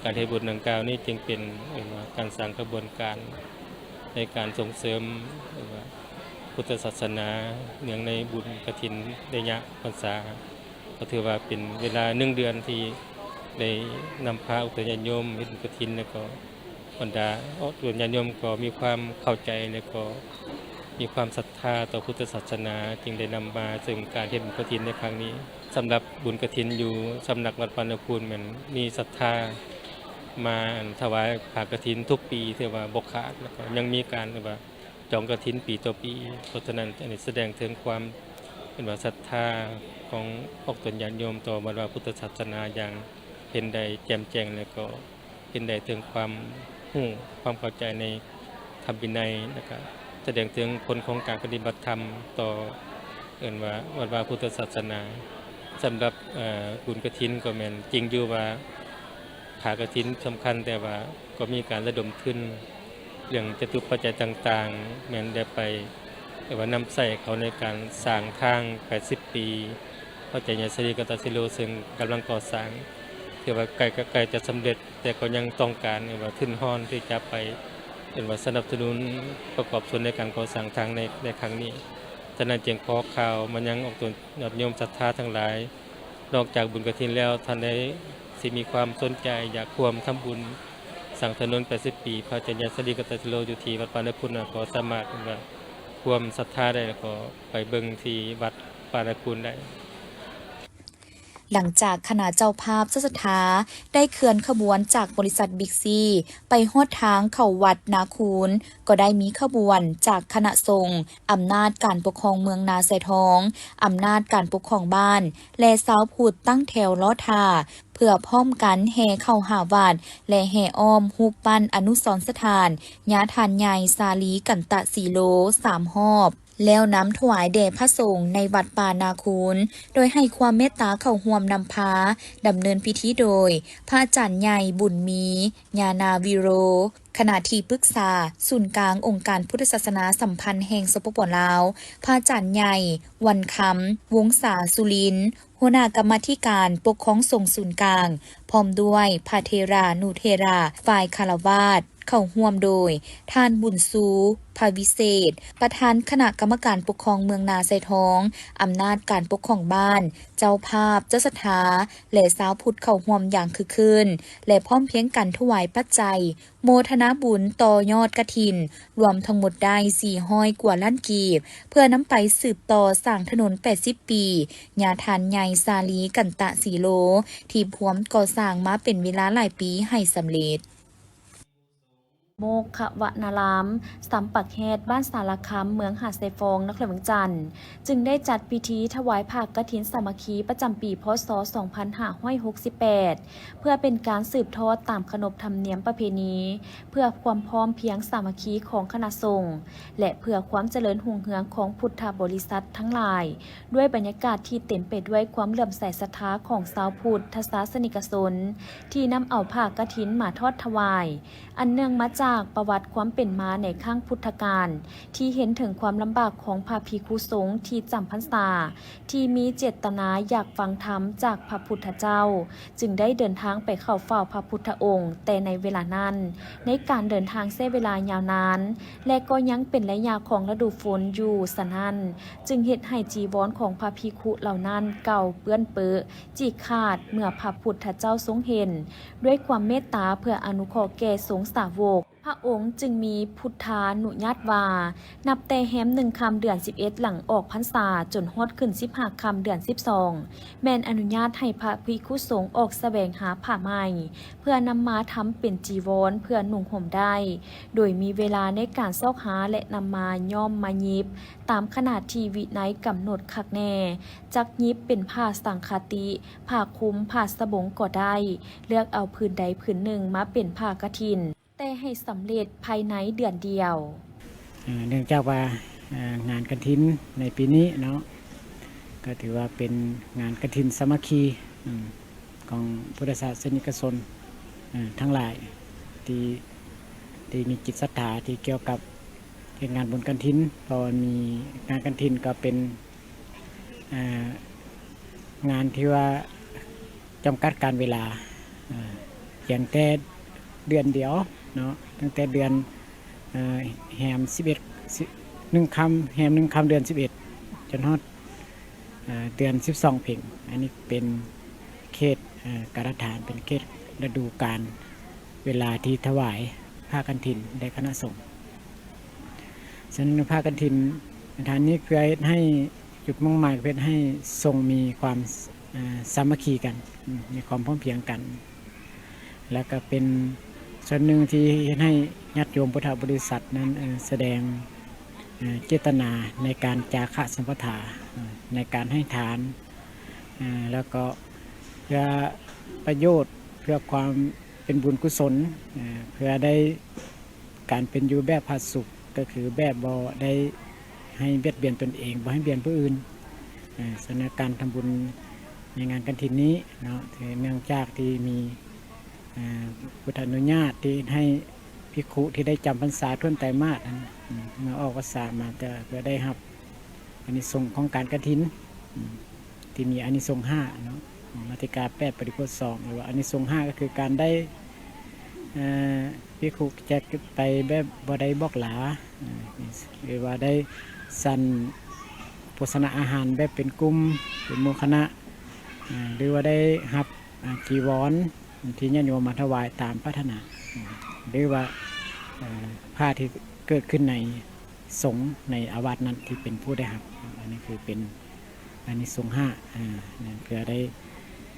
ການເຮັດບຸນດັ່ງກ່າວນີ້ຈຶ່ງເປັນ ເອີ້ນວ່າ ການສ້າງຂະບວນການໃນການສົ່ງເສີມ ເອີ້ນວ່າ ພຸດທະສາສະໜາ ເນື່ອງໃນບຸນກະຖິນໄລຍະພັນສາ. ກໍຖືວ່າເປັນເວລາໜຶ່ງເດືອນທີ່ໄດ້ນຳພາອອກຕົນຍາດໂຍມເຮັດບຸນກະຖິນ ແລ້ວກໍບັນດາອອກຕົນຍາດໂຍມກໍມີຄວາມເຂົ້າໃຈ ແລ້ວກໍມີຄວາມສັດທາຕໍ່ພຸດທະສາສະໜາ, ຈຶ່ງໄດ້ນຳມາເຊິ່ງການເຮັດບຸນກະຖິນໃນຄັ້ງນີ້. ສຳລັບບຸນກະຖິນຢູ່ສຳນັກວັດປ່ານາຄູນ ແມ່ນມີສັດທາມາ ອັນ ຖວາຍຜ້າກະຖິນທຸກປີ ຖືວ່າບໍ່ຂາດ, ແລ້ວກໍຍັງມີການ ແບບວ່າ ຈອງກະຖິນປີຕໍ່ປີ. ເພາະສະນັ້ນ ອັນນີ້ສະແດງເຖິງຄວາມ ເອີ້ນວ່າ ສັດທາຂອງອອກຕົນຍາດໂຍມຕໍ່ວັດວາພຸດທະສາສະໜາຢ່າງເຫັນໄດ້ແຈ່ມແຈ້ງ ແລະ ກໍເຫັນໄດ້ເຖິງຄວາມຮູ້ຄວາມເຂົ້າໃຈໃນທຳວິໄນ ແລະ ກະສະແດງເຖິງຜົນຂອງການປະຕິບັດທຳຕໍ່ ເອີ້ນວ່າ ວັດວາພຸດທະສາສະໜາ. ສຳລັບ ເອີ ບຸນກະຖິນກໍແມ່ນຈິງຢູ່ວ່າ ຜ້າກະຖິນສຳຄັນ, ແຕ່ວ່າກໍມີການລະດົມທຶນເລື່ອງຈະຕຸປັດໄຈຕ່າງໆ ແມ່ນໄດ້ໄປ ເອີ້ນວ່າ ນຳໃຊ້ເຂົ້າໃນການສ້າງທາງແປດສິບປີ ພະເຈົ້າໃຫຍ່ສາລີກັນຕະສີໂລ ເຊິ່ງກຳລັງກໍ່ສ້າງ ຖືວ່າໃກ້ ໃກ້ຈະສຳເລັດ, ແຕ່ກໍຍັງຕ້ອງການ ເອີ້ນວ່າ ທຶນຮອນທີ່ຈະໄປ ເອີ້ນວ່າ ສະໜັບສະໜູນປະກອບສ່ວນໃນການກໍ່ສ້າງທາງໃນ ໃນຄັ້ງນີ້. ສະນັ້ນຈຶ່ງຂໍຂ່າວມາຍັງອອກຕົນຍາດໂຍມສັດທາທັງຫຼາຍ, ນອກຈາກບຸນກະຖິນແລ້ວ ທ່ານໃດຊິມີຄວາມສົນໃຈຢາກຮ່ວມທຳບຸນສ້າງຖະໜົນແປດສິບປີ ພະເຈົ້າໃຫຍ່ສາລີກັນຕະສີໂລ ຢູ່ທີ່ວັດປ່ານາຄູນ ກໍສາມາດ ເອີ້ນວ່າ ຮ່ວມສັດທາໄດ້ ແລ້ວກໍໄປເບິ່ງທີ່ວັດປ່ານາຄູນໄດ້. ຫຼັງຈາກຄະນະເຈົ້າພາບເຈົ້າສັດທາໄດ້ເຄື່ອນຂະບວນຈາກບໍລິສັດບິກຊີ ໄປຮອດທາງເຂົ້າວັດນາຄູນ, ກໍໄດ້ມີຂະບວນຈາກຄະນະສົງ, ອຳນາດການປົກຄອງເມືອງນາຊາຍທອງ, ອຳນາດການປົກຄອງບ້ານ ແລະ ຊາວພຸດຕັ້ງແຖວລໍຖ້າ ເພື່ອພ້ອມກັນແຫ່ເຂົ້າຫາວັດ ແລະ ແຫ່ອ້ອມຮູບປັ້ນອະນຸສອນສະຖານຍາທ່ານໃຫຍ່ສາລີກັນຕະສີໂລ ສາມຮອບ. ແລ້ວນຳຖວາຍແດ່ພະສົງໃນວັດປ່ານາຄູນ, ໂດຍໃຫ້ຄວາມເມດຕາເຂົ້າຮ່ວມນຳພາດຳເນີນພິທີໂດຍ ພະອາຈານໃຫຍ່ ບຸນມີ ຍານາວິໂຣ, ຄະນະທີ່ປຶກສາສູນກາງອົງການພຸດທະສາສະໜາສຳພັນແຫ່ງ ສປປ ລາວ, ພະອາຈານໃຫຍ່ ວັນຄຳ ວົງສາສຸລິນ, ຫົວໜ້າກຳມາທິການປົກຄອງສົງສູນກາງ, ພ້ອມດ້ວຍພະເຖລານຸເຖລາ ຝ່າຍຄາລະວາດ, ເຂົ້າຮ່ວມໂດຍ ທ່ານ ບຸນຊູ ພະວິເສດ, ປະທານຄະນະກຳມະການປົກຄອງເມືອງນາຊາຍທອງ, ອຳນາດການປົກຄອງບ້ານ, ເຈົ້າພາບ, ເຈົ້າສັດທາ ແລະ ຊາວພຸດເຂົ້າຮ່ວມຢ່າງຄຶກຄື້ນ ແລະ ພ້ອມພຽງກັນຖວາຍປັດໄຈ ໂມທະນາບຸນຕໍ່ຍອດກະຖິນ ລວມທັງໝົດໄດ້ສີ່ຮ້ອຍກວ່າລ້ານກີບ ເພື່ອນຳໄປສືບຕໍ່ສ້າງຖະໜົນແປດສິບປີ ຍາທ່ານໃຫຍ່ສາລີກັນຕະສີໂລ ທີ່ພວມກໍ່ສ້າງມາເປັນເວລາຫຼາຍປີໃຫ້ສຳເລັດ. ໂມກຂະວະນາລາມ ຊຳປາແຄດ ບ້ານສາລະຄຳ ເມືອງຫາດຊາຍຟອງ ນະຄອນຫຼວງວຽງຈັນ ຈຶ່ງໄດ້ຈັດພິທີຖວາຍຜ້າກະຖິນສາມັກຄີປະຈຳປີ ພ.ສ. ສອງພັນຫ້າຮ້ອຍຫົກສິບແປດ ເພື່ອເປັນການສືບທອດຕາມຂະໜົບທຳນຽມປະເພນີ ເພື່ອຄວາມພ້ອມພຽງສາມັກຄີຂອງຄະນະສົງ ແລະ ເພື່ອຄວາມຈະເລີນຮຸ່ງເຮືອງຂອງພຸດທະບໍລິສັດທັງຫຼາຍ ດ້ວຍບັນຍາກາດທີ່ເຕັມໄປດ້ວຍຄວາມເຫຼື້ອມໃສສັດທາຂອງຊາວພຸດທະສາສະນິກະຊົນ ທີ່ນຳເອົາຜ້າກະຖິນມາທອດຖວາຍ. ອັນເນື່ອງມາຈາກປະຫວັດຄວາມເປັນມາໃນຄັ້ງພຸດທະການ ທີ່ເຫັນເຖິງຄວາມລຳບາກຂອງພະພິກຂຸສົງທີ່ຈຳພັນສາ ທີ່ມີເຈດຕະນາຢາກຟັງທຳຈາກພະພຸດທະເຈົ້າ ຈຶ່ງໄດ້ເດີນທາງໄປເຂົ້າເຝົ້າພະພຸດທະອົງແຕ່ໃນເວລານັ້ນ. ໃນການເດີນທາງໃຊ້ເວລາຍາວນານ ແລະ ກໍຍັງເປັນໄລຍະຂອງລະດູຝົນຢູ່, ສະນັ້ນ ຈຶ່ງເຮັດໃຫ້ຈີວອນຂອງພະພິກຂຸເຫຼົ່ານັ້ນເກົ່າເປື້ອນເປິ ຈີກຂາດ ເມື່ອພະພຸດທະເຈົ້າຊົງເຫັນ ດ້ວຍຄວາມເມດຕາເພື່ອອະນຸເຄາະແກ່ສົງສາວົກ. ພະອົງຈຶ່ງມີພຸດທານຸຍາດວ່າ ນັບແຕ່ແຮມໜຶ່ງຄ່ຳເດືອນສິບເອັດ ຫຼັງອອກພັນສາ ຈົນຮອດຂຶ້ນສິບຫ້າຄ່ຳເດືອນສິບສອງ ແມ່ນອະນຸຍາດໃຫ້ພະພິກຂຸສົງອອກສະແຫວງຫາຜ້າໃໝ່ ເພື່ອນຳມາທຳເປັນຈີວອນເພື່ອນຸ່ງຫົ່ມໄດ້ ໂດຍມີເວລາໃນການຊອກຫາ ແລະ ນຳມາຍ້ອມມາຫຍິບ ຕາມຂະໜາດທີ່ວິໄນກຳນົດຄັກແນ່ ຈັກຫຍິບເປັນຜ້າສັງຄະຕິ, ຜ້າຄຸມ, ຜ້າສະບົງກໍໄດ້, ເລືອກເອົາຜືນໃດຜືນໜຶ່ງມາເປັນຜ້າກະຖິນ ແຕ່ໃຫ້ສຳເລັດພາຍໃນເດືອນດຽວ. ເອີ່ ເນື່ອງຈາກວ່າ ເອີ່ ງານກະຖິນໃນປີນີ້ເນາະ ກໍຖືວ່າເປັນງານກະຖິນສາມັກຄີ ອືມ ຂອງພຸດທະສາສະນິກະຊົນ ເອີ່ ທັງຫຼາຍ ທີ່ ທີ່ມີຈິດສັດທາທີ່ກ່ຽວກັບເຮັດງານບຸນກະຖິນ ເພາະວ່າມີງານກະຖິນກໍເປັນ ເອີ່ ງານທີ່ວ່າຈຳກັດການເວລາ ເອີ່ ພຽງແຕ່ເດືອນດຽວເນາະ ຕັ້ງແຕ່ເດືອນ ເອີ່ ແຮມສິບເອັດ ໜຶ່ງຄ່ຳ ແຮມໜຶ່ງຄ່ຳເດືອນສິບເອັດ ຈົນຮອດ ເອີ່ ເດືອນສິບສອງເພັງ. ອັນນີ້ເປັນເຂດ ເອີ່ ກາລະຖານ ເປັນເຂດລະດູການ ເວລາທີ່ຖວາຍຜ້າກະຖິນແດ່ຄະນະສົງ. ສະນັ້ນ ຜ້າກະຖິນ ຖານນີ້ເພື່ອເຮັດໃຫ້ ຈຸດມຸ່ງໝາຍເພື່ອເຮັດໃຫ້ສົງມີຄວາມ ເອີ່ ສາມັກຄີກັນ ອືມ ມີຄວາມພ້ອມພຽງກັນ ແລ້ວກໍເປັນສ່ວນໜຶ່ງທີ່ເຮັດໃຫ້ຍາດໂຍມພຸດທະບໍລິສັດນັ້ນ ເອີ່ ສະແດງ ເອີ່ ເຈດຕະນາໃນການຈາຄະສຳປະທາ ເອີ່ ໃນການໃຫ້ທານ ເອີ່ ແລ້ວກໍເພື່ອປະໂຫຍດ ເພື່ອຄວາມເປັນບຸນກຸສົນ ເອີ່ ເພື່ອໄດ້ ການເປັນຢູ່ແບບຜາສຸກ ກໍຄືແບບບໍ່ໄດ້ໃຫ້ບຽດບຽນຕົນເອງ, ບໍ່ໃຫ້ບຽດບຽນຜູ້ອື່ນ. ເອີ່ ສະນັ້ນ ການທຳບຸນໃນງານກະຖິນນີ້ເນາະ ເນື່ອງຈາກທີ່ມີ ເອີ່ ພຸດທານຸຍາດທີ່ໃຫ້ພິກຂຸທີ່ໄດ້ຈຳພັນສາຖ້ວນໄຕມາດນັ້ນ ເມື່ອອອກພັນສາມາ ກໍເພື່ອໄດ້ຮັບ ອານິສົງຂອງການກະຖິນ ອືມ ທີ່ມີອານິສົງຫ້າເນາະ ມາຕິກາແປດ ປະລິໂພດສອງ ຫຼືວ່າອານິສົງຫ້າ ກໍຄືການໄດ້ ເອີ່ ພິກຂຸແຈກໄປແບບບໍ່ໄດ້ບອກລາ ເອີ່ ຫຼືວ່າໄດ້ສັນໂພຊະນາອາຫານແບບເປັນກຸ່ມ ເປັນໝູ່ຄະນະ ເອີ່ ຫຼືວ່າໄດ້ຮັບ ອາ ຈີວອນ ທີ່ຍາດໂຍມມາຖວາຍຕາມປາດຖະໜາ ຫຼືວ່າ ເອີ່ ຜ້າທີ່ເກີດຂຶ້ນໃນສົງໃນອາວາດນັ້ນທີ່ເປັນຜູ້ໄດ້ຮັບ. ອັນນີ້ຄືເປັນອານິສົງຫ້າ ອາ ເພື່ອໄດ້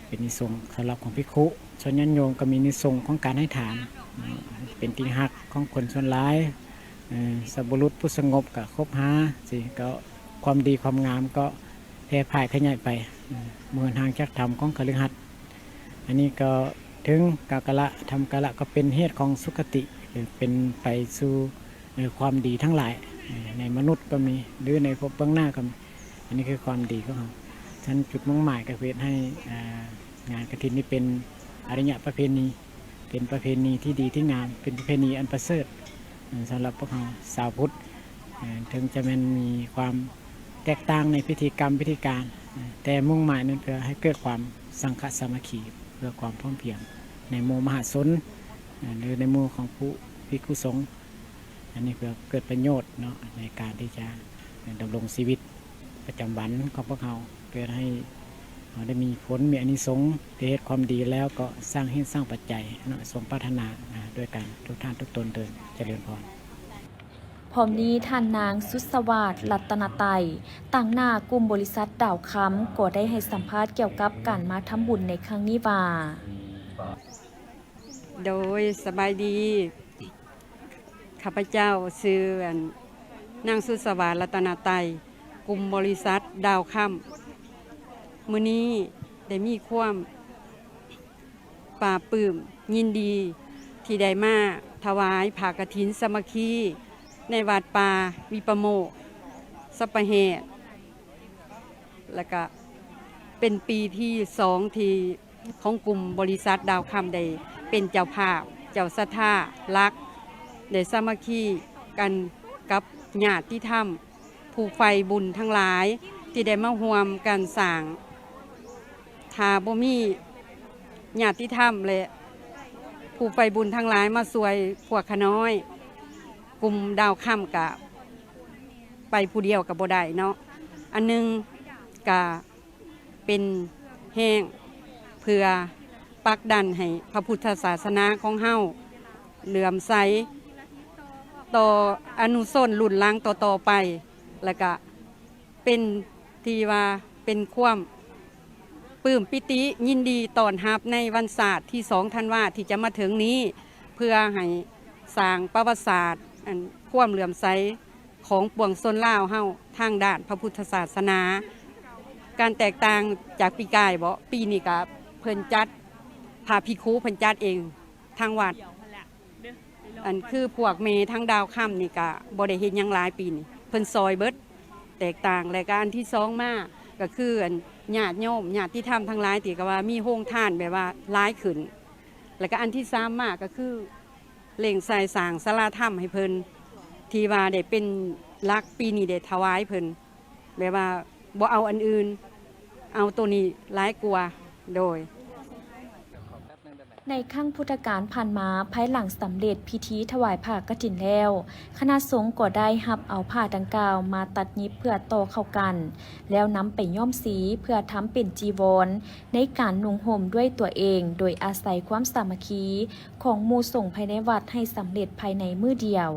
ເປັນອານິສົງສຳລັບຂອງພິກຂຸ. ສ່ວນຍາດໂຍມກໍມີອານິສົງຂອງການໃຫ້ທານ ເປັນທີ່ຮັກຂອງຄົນສ່ວນຫຼາຍ ເອີ່ ສັບບຸລຸດຜູ້ສະຫງົບກໍຄົບຫາ ຊິກໍຄວາມດີຄວາມງາມກໍ ແຜ່ຜາຍຂະຫຍາຍໄປ ເອີ່ ເໝືອນຮ່າງຈັກທຳຂອງຄະລືຫັດ. ອັນນີ້ກໍເຖິງກາກະລະ ທຳກາລະ ກໍເປັນເຫດຂອງສຸຄະຕິ ຄືເປັນໄປສູ່ ເອີ່ ຄວາມດີທັງຫຼາຍ ເອີ່ ໃນມະນຸດກໍມີ ຫຼືໃນພົບເບື້ອງໜ້າກໍມີ. ອັນນີ້ຄືຄວາມດີຂອງເຮົາ. ສະນັ້ນ ຈຸດມຸ່ງໝາຍກໍເຮັດໃຫ້ ເອີ່ ງານກະຖິນນີ້ເປັນອະລິຍະປະເພນີ ເປັນປະເພນີທີ່ດີທີ່ງາມ ເປັນປະເພນີອັນປະເສີດ ເອີ່ ສຳລັບພວກເຮົາຊາວພຸດ ເອີ່ ເຖິງຈະແມ່ນມີຄວາມແຕກຕ່າງໃນພິທີກຳພິທີການ ເອີ່ ແຕ່ມຸ່ງໝາຍນັ້ນເພື່ອໃຫ້ເກີດຄວາມສັງຄະສາມັກຄີ ເພື່ອຄວາມພ້ອມພຽງໃນໝູ່ມະຫາຊົນ ເອີ່ ຫຼືໃນໝູ່ຂອງຜູ້ພິກຂຸສົງ. ອັນນີ້ເພື່ອເກີດປະໂຫຍດເນາະ ໃນການທີ່ຈະດຳລົງຊີວິດປະຈຳວັນຂອງພວກເຮົາ ເພື່ອໃຫ້ເຮົາໄດ້ມີຜົນ ມີອານິສົງ ທີ່ເຮັດຄວາມດີແລ້ວກໍສ້າງເຫດສ້າງປັດໄຈເນາະ ສົມປາດຖະໜາ ອາ ດ້ວຍກັນທຸກທ່ານທຸກຕົນເທີ້ນ. ຈະເລີນພອນ. ພ້ອມນີ້ ທ່ານນາງ ສຸດສະຫວາດ ລັດຕະນະໄຕ ຕາງໜ້າກຸ່ມບໍລິສັດດາວຄຳ ກໍໄດ້ໃຫ້ສຳພາດກ່ຽວກັບການມາທຳບຸນໃນຄັ້ງນີ້ວ່າ. ໂດຍ ສະບາຍດີ. ຂ້າພະເຈົ້າຊື່ ອັນ ນາງ ສຸດສະຫວາດ ລັດຕະນະໄຕ ກຸ່ມບໍລິສັດດາວຄຳ. ມື້ນີ້ໄດ້ມີຄວາມປາບປຶ້ມຍິນດີ ທີ່ໄດ້ມາຖວາຍຜ້າກະຖິນສາມັກຄີ ໃນວັດປ່າວິປະໂມກ ສັບປະແຫດ ແລ້ວກະເປັນປີທີສອງທີ່ ຂອງກຸ່ມບໍລິສັດດາວຄຳໄດ້ເປັນເຈົ້າພາບ ເຈົ້າສັດທາຫຼັກ ໄດ້ສາມັກຄີກັນກັບຍາດຕິທຳ ຜູ້ໃຝ່ບຸນທັງຫຼາຍ ທີ່ໄດ້ມາຮ່ວມກັນສ້າງ. ຖ້າບໍ່ມີຍາດຕິທຳ ແລະ ຜູ້ໃຝ່ບຸນທັງຫຼາຍມາຊ່ວຍພວກຂ້ານ້ອຍ ກຸ່ມດາວຄຳກະໄປຜູ້ດຽວກະບໍ່ໄດ້ເນາະ. ອັນໜຶ່ງກະ ເປັນແຮງເພື່ອປັກດັນໃຫ້ພະພຸດທະສາສະໜາຂອງເຮົາເຫຼື້ອມໃສ ຕໍ່ອະນຸຊົນລຸ້ນຫຼັງຕໍ່ໆໄປ ແລະກະເປັນທີ່ວ່າເປັນຄວາມປຶ້ມປີຕິຍິນດີຕ້ອນຮັບໃນວັນຊາດທີສອງທັນວາທີ່ຈະມາເຖິງນີ້ ເພື່ອໃຫ້ສ້າງປະຫວັດສາດ ອັນ ຄວາມເຫຼື້ອມໃສຂອງປວງຊົນລາວເຮົາທາງດ້ານພະພຸດທະສາສະໜາ. ການແຕກຕ່າງຈາກປີກາຍເບາະ ປີນີ້ກະເພິ່ນຈັດ ພະພິກຂຸເພິ່ນຈັດເອງທາງວັດ. ອັນຄືພວກແມ່ທາງດາວຄຳນີ້ກະບໍ່ໄດ້ເຮັດຫຍັງຫຼາຍປີນີ້ ເພິ່ນຊ່ອຍເບິດ ແຕກຕ່າງ. ແລະກະອັນທີສອງມາກະຄືອັນຍາດໂຍມ ຍາດຕິທຳທັງຫຼາຍ ທີ່ກະວ່າມີໂຮງທານແບບວ່າຫຼາຍຂຶ້ນ. ແລະກະອັນທີສາມມາກະຄືເລັ່ງໃສ່ສ້າງສາລາທຳໃຫ້ເພິ່ນ ທີ່ວ່າໄດ້ເປັນຫຼັກ ປີນີ້ໄດ້ຖວາຍເພິ່ນ ແບບວ່າບໍ່ເອົາອັນອື່ນ ເອົາໂຕນີ້ຫຼາຍກວ່າ. ໂດຍ ໃນຄັ້ງພຸດທະການຜ່ານມາ, ພາຍຫຼັງສຳເລັດພິທີຖວາຍຜ້າກະຖິນແລ້ວ, ຄະນະສົງກໍໄດ້ຮັບເອົາຜ້າດັ່ງກ່າວມາຕັດຫຍິບເພື່ອຕໍ່ເຂົ້າກັນ, ແລ້ວນຳໄປຍ້ອມສີເພື່ອທຳເປັນຈີວອນໃນການນຸ່ງຫົ່ມດ້ວຍຕົວເອງ, ໂດຍອາໄສຄວາມສາມັກຄີຂອງໝູ່ສົງພາຍໃນວັດໃຫ້ສຳເລັດພາຍໃນມື້ດຽວ.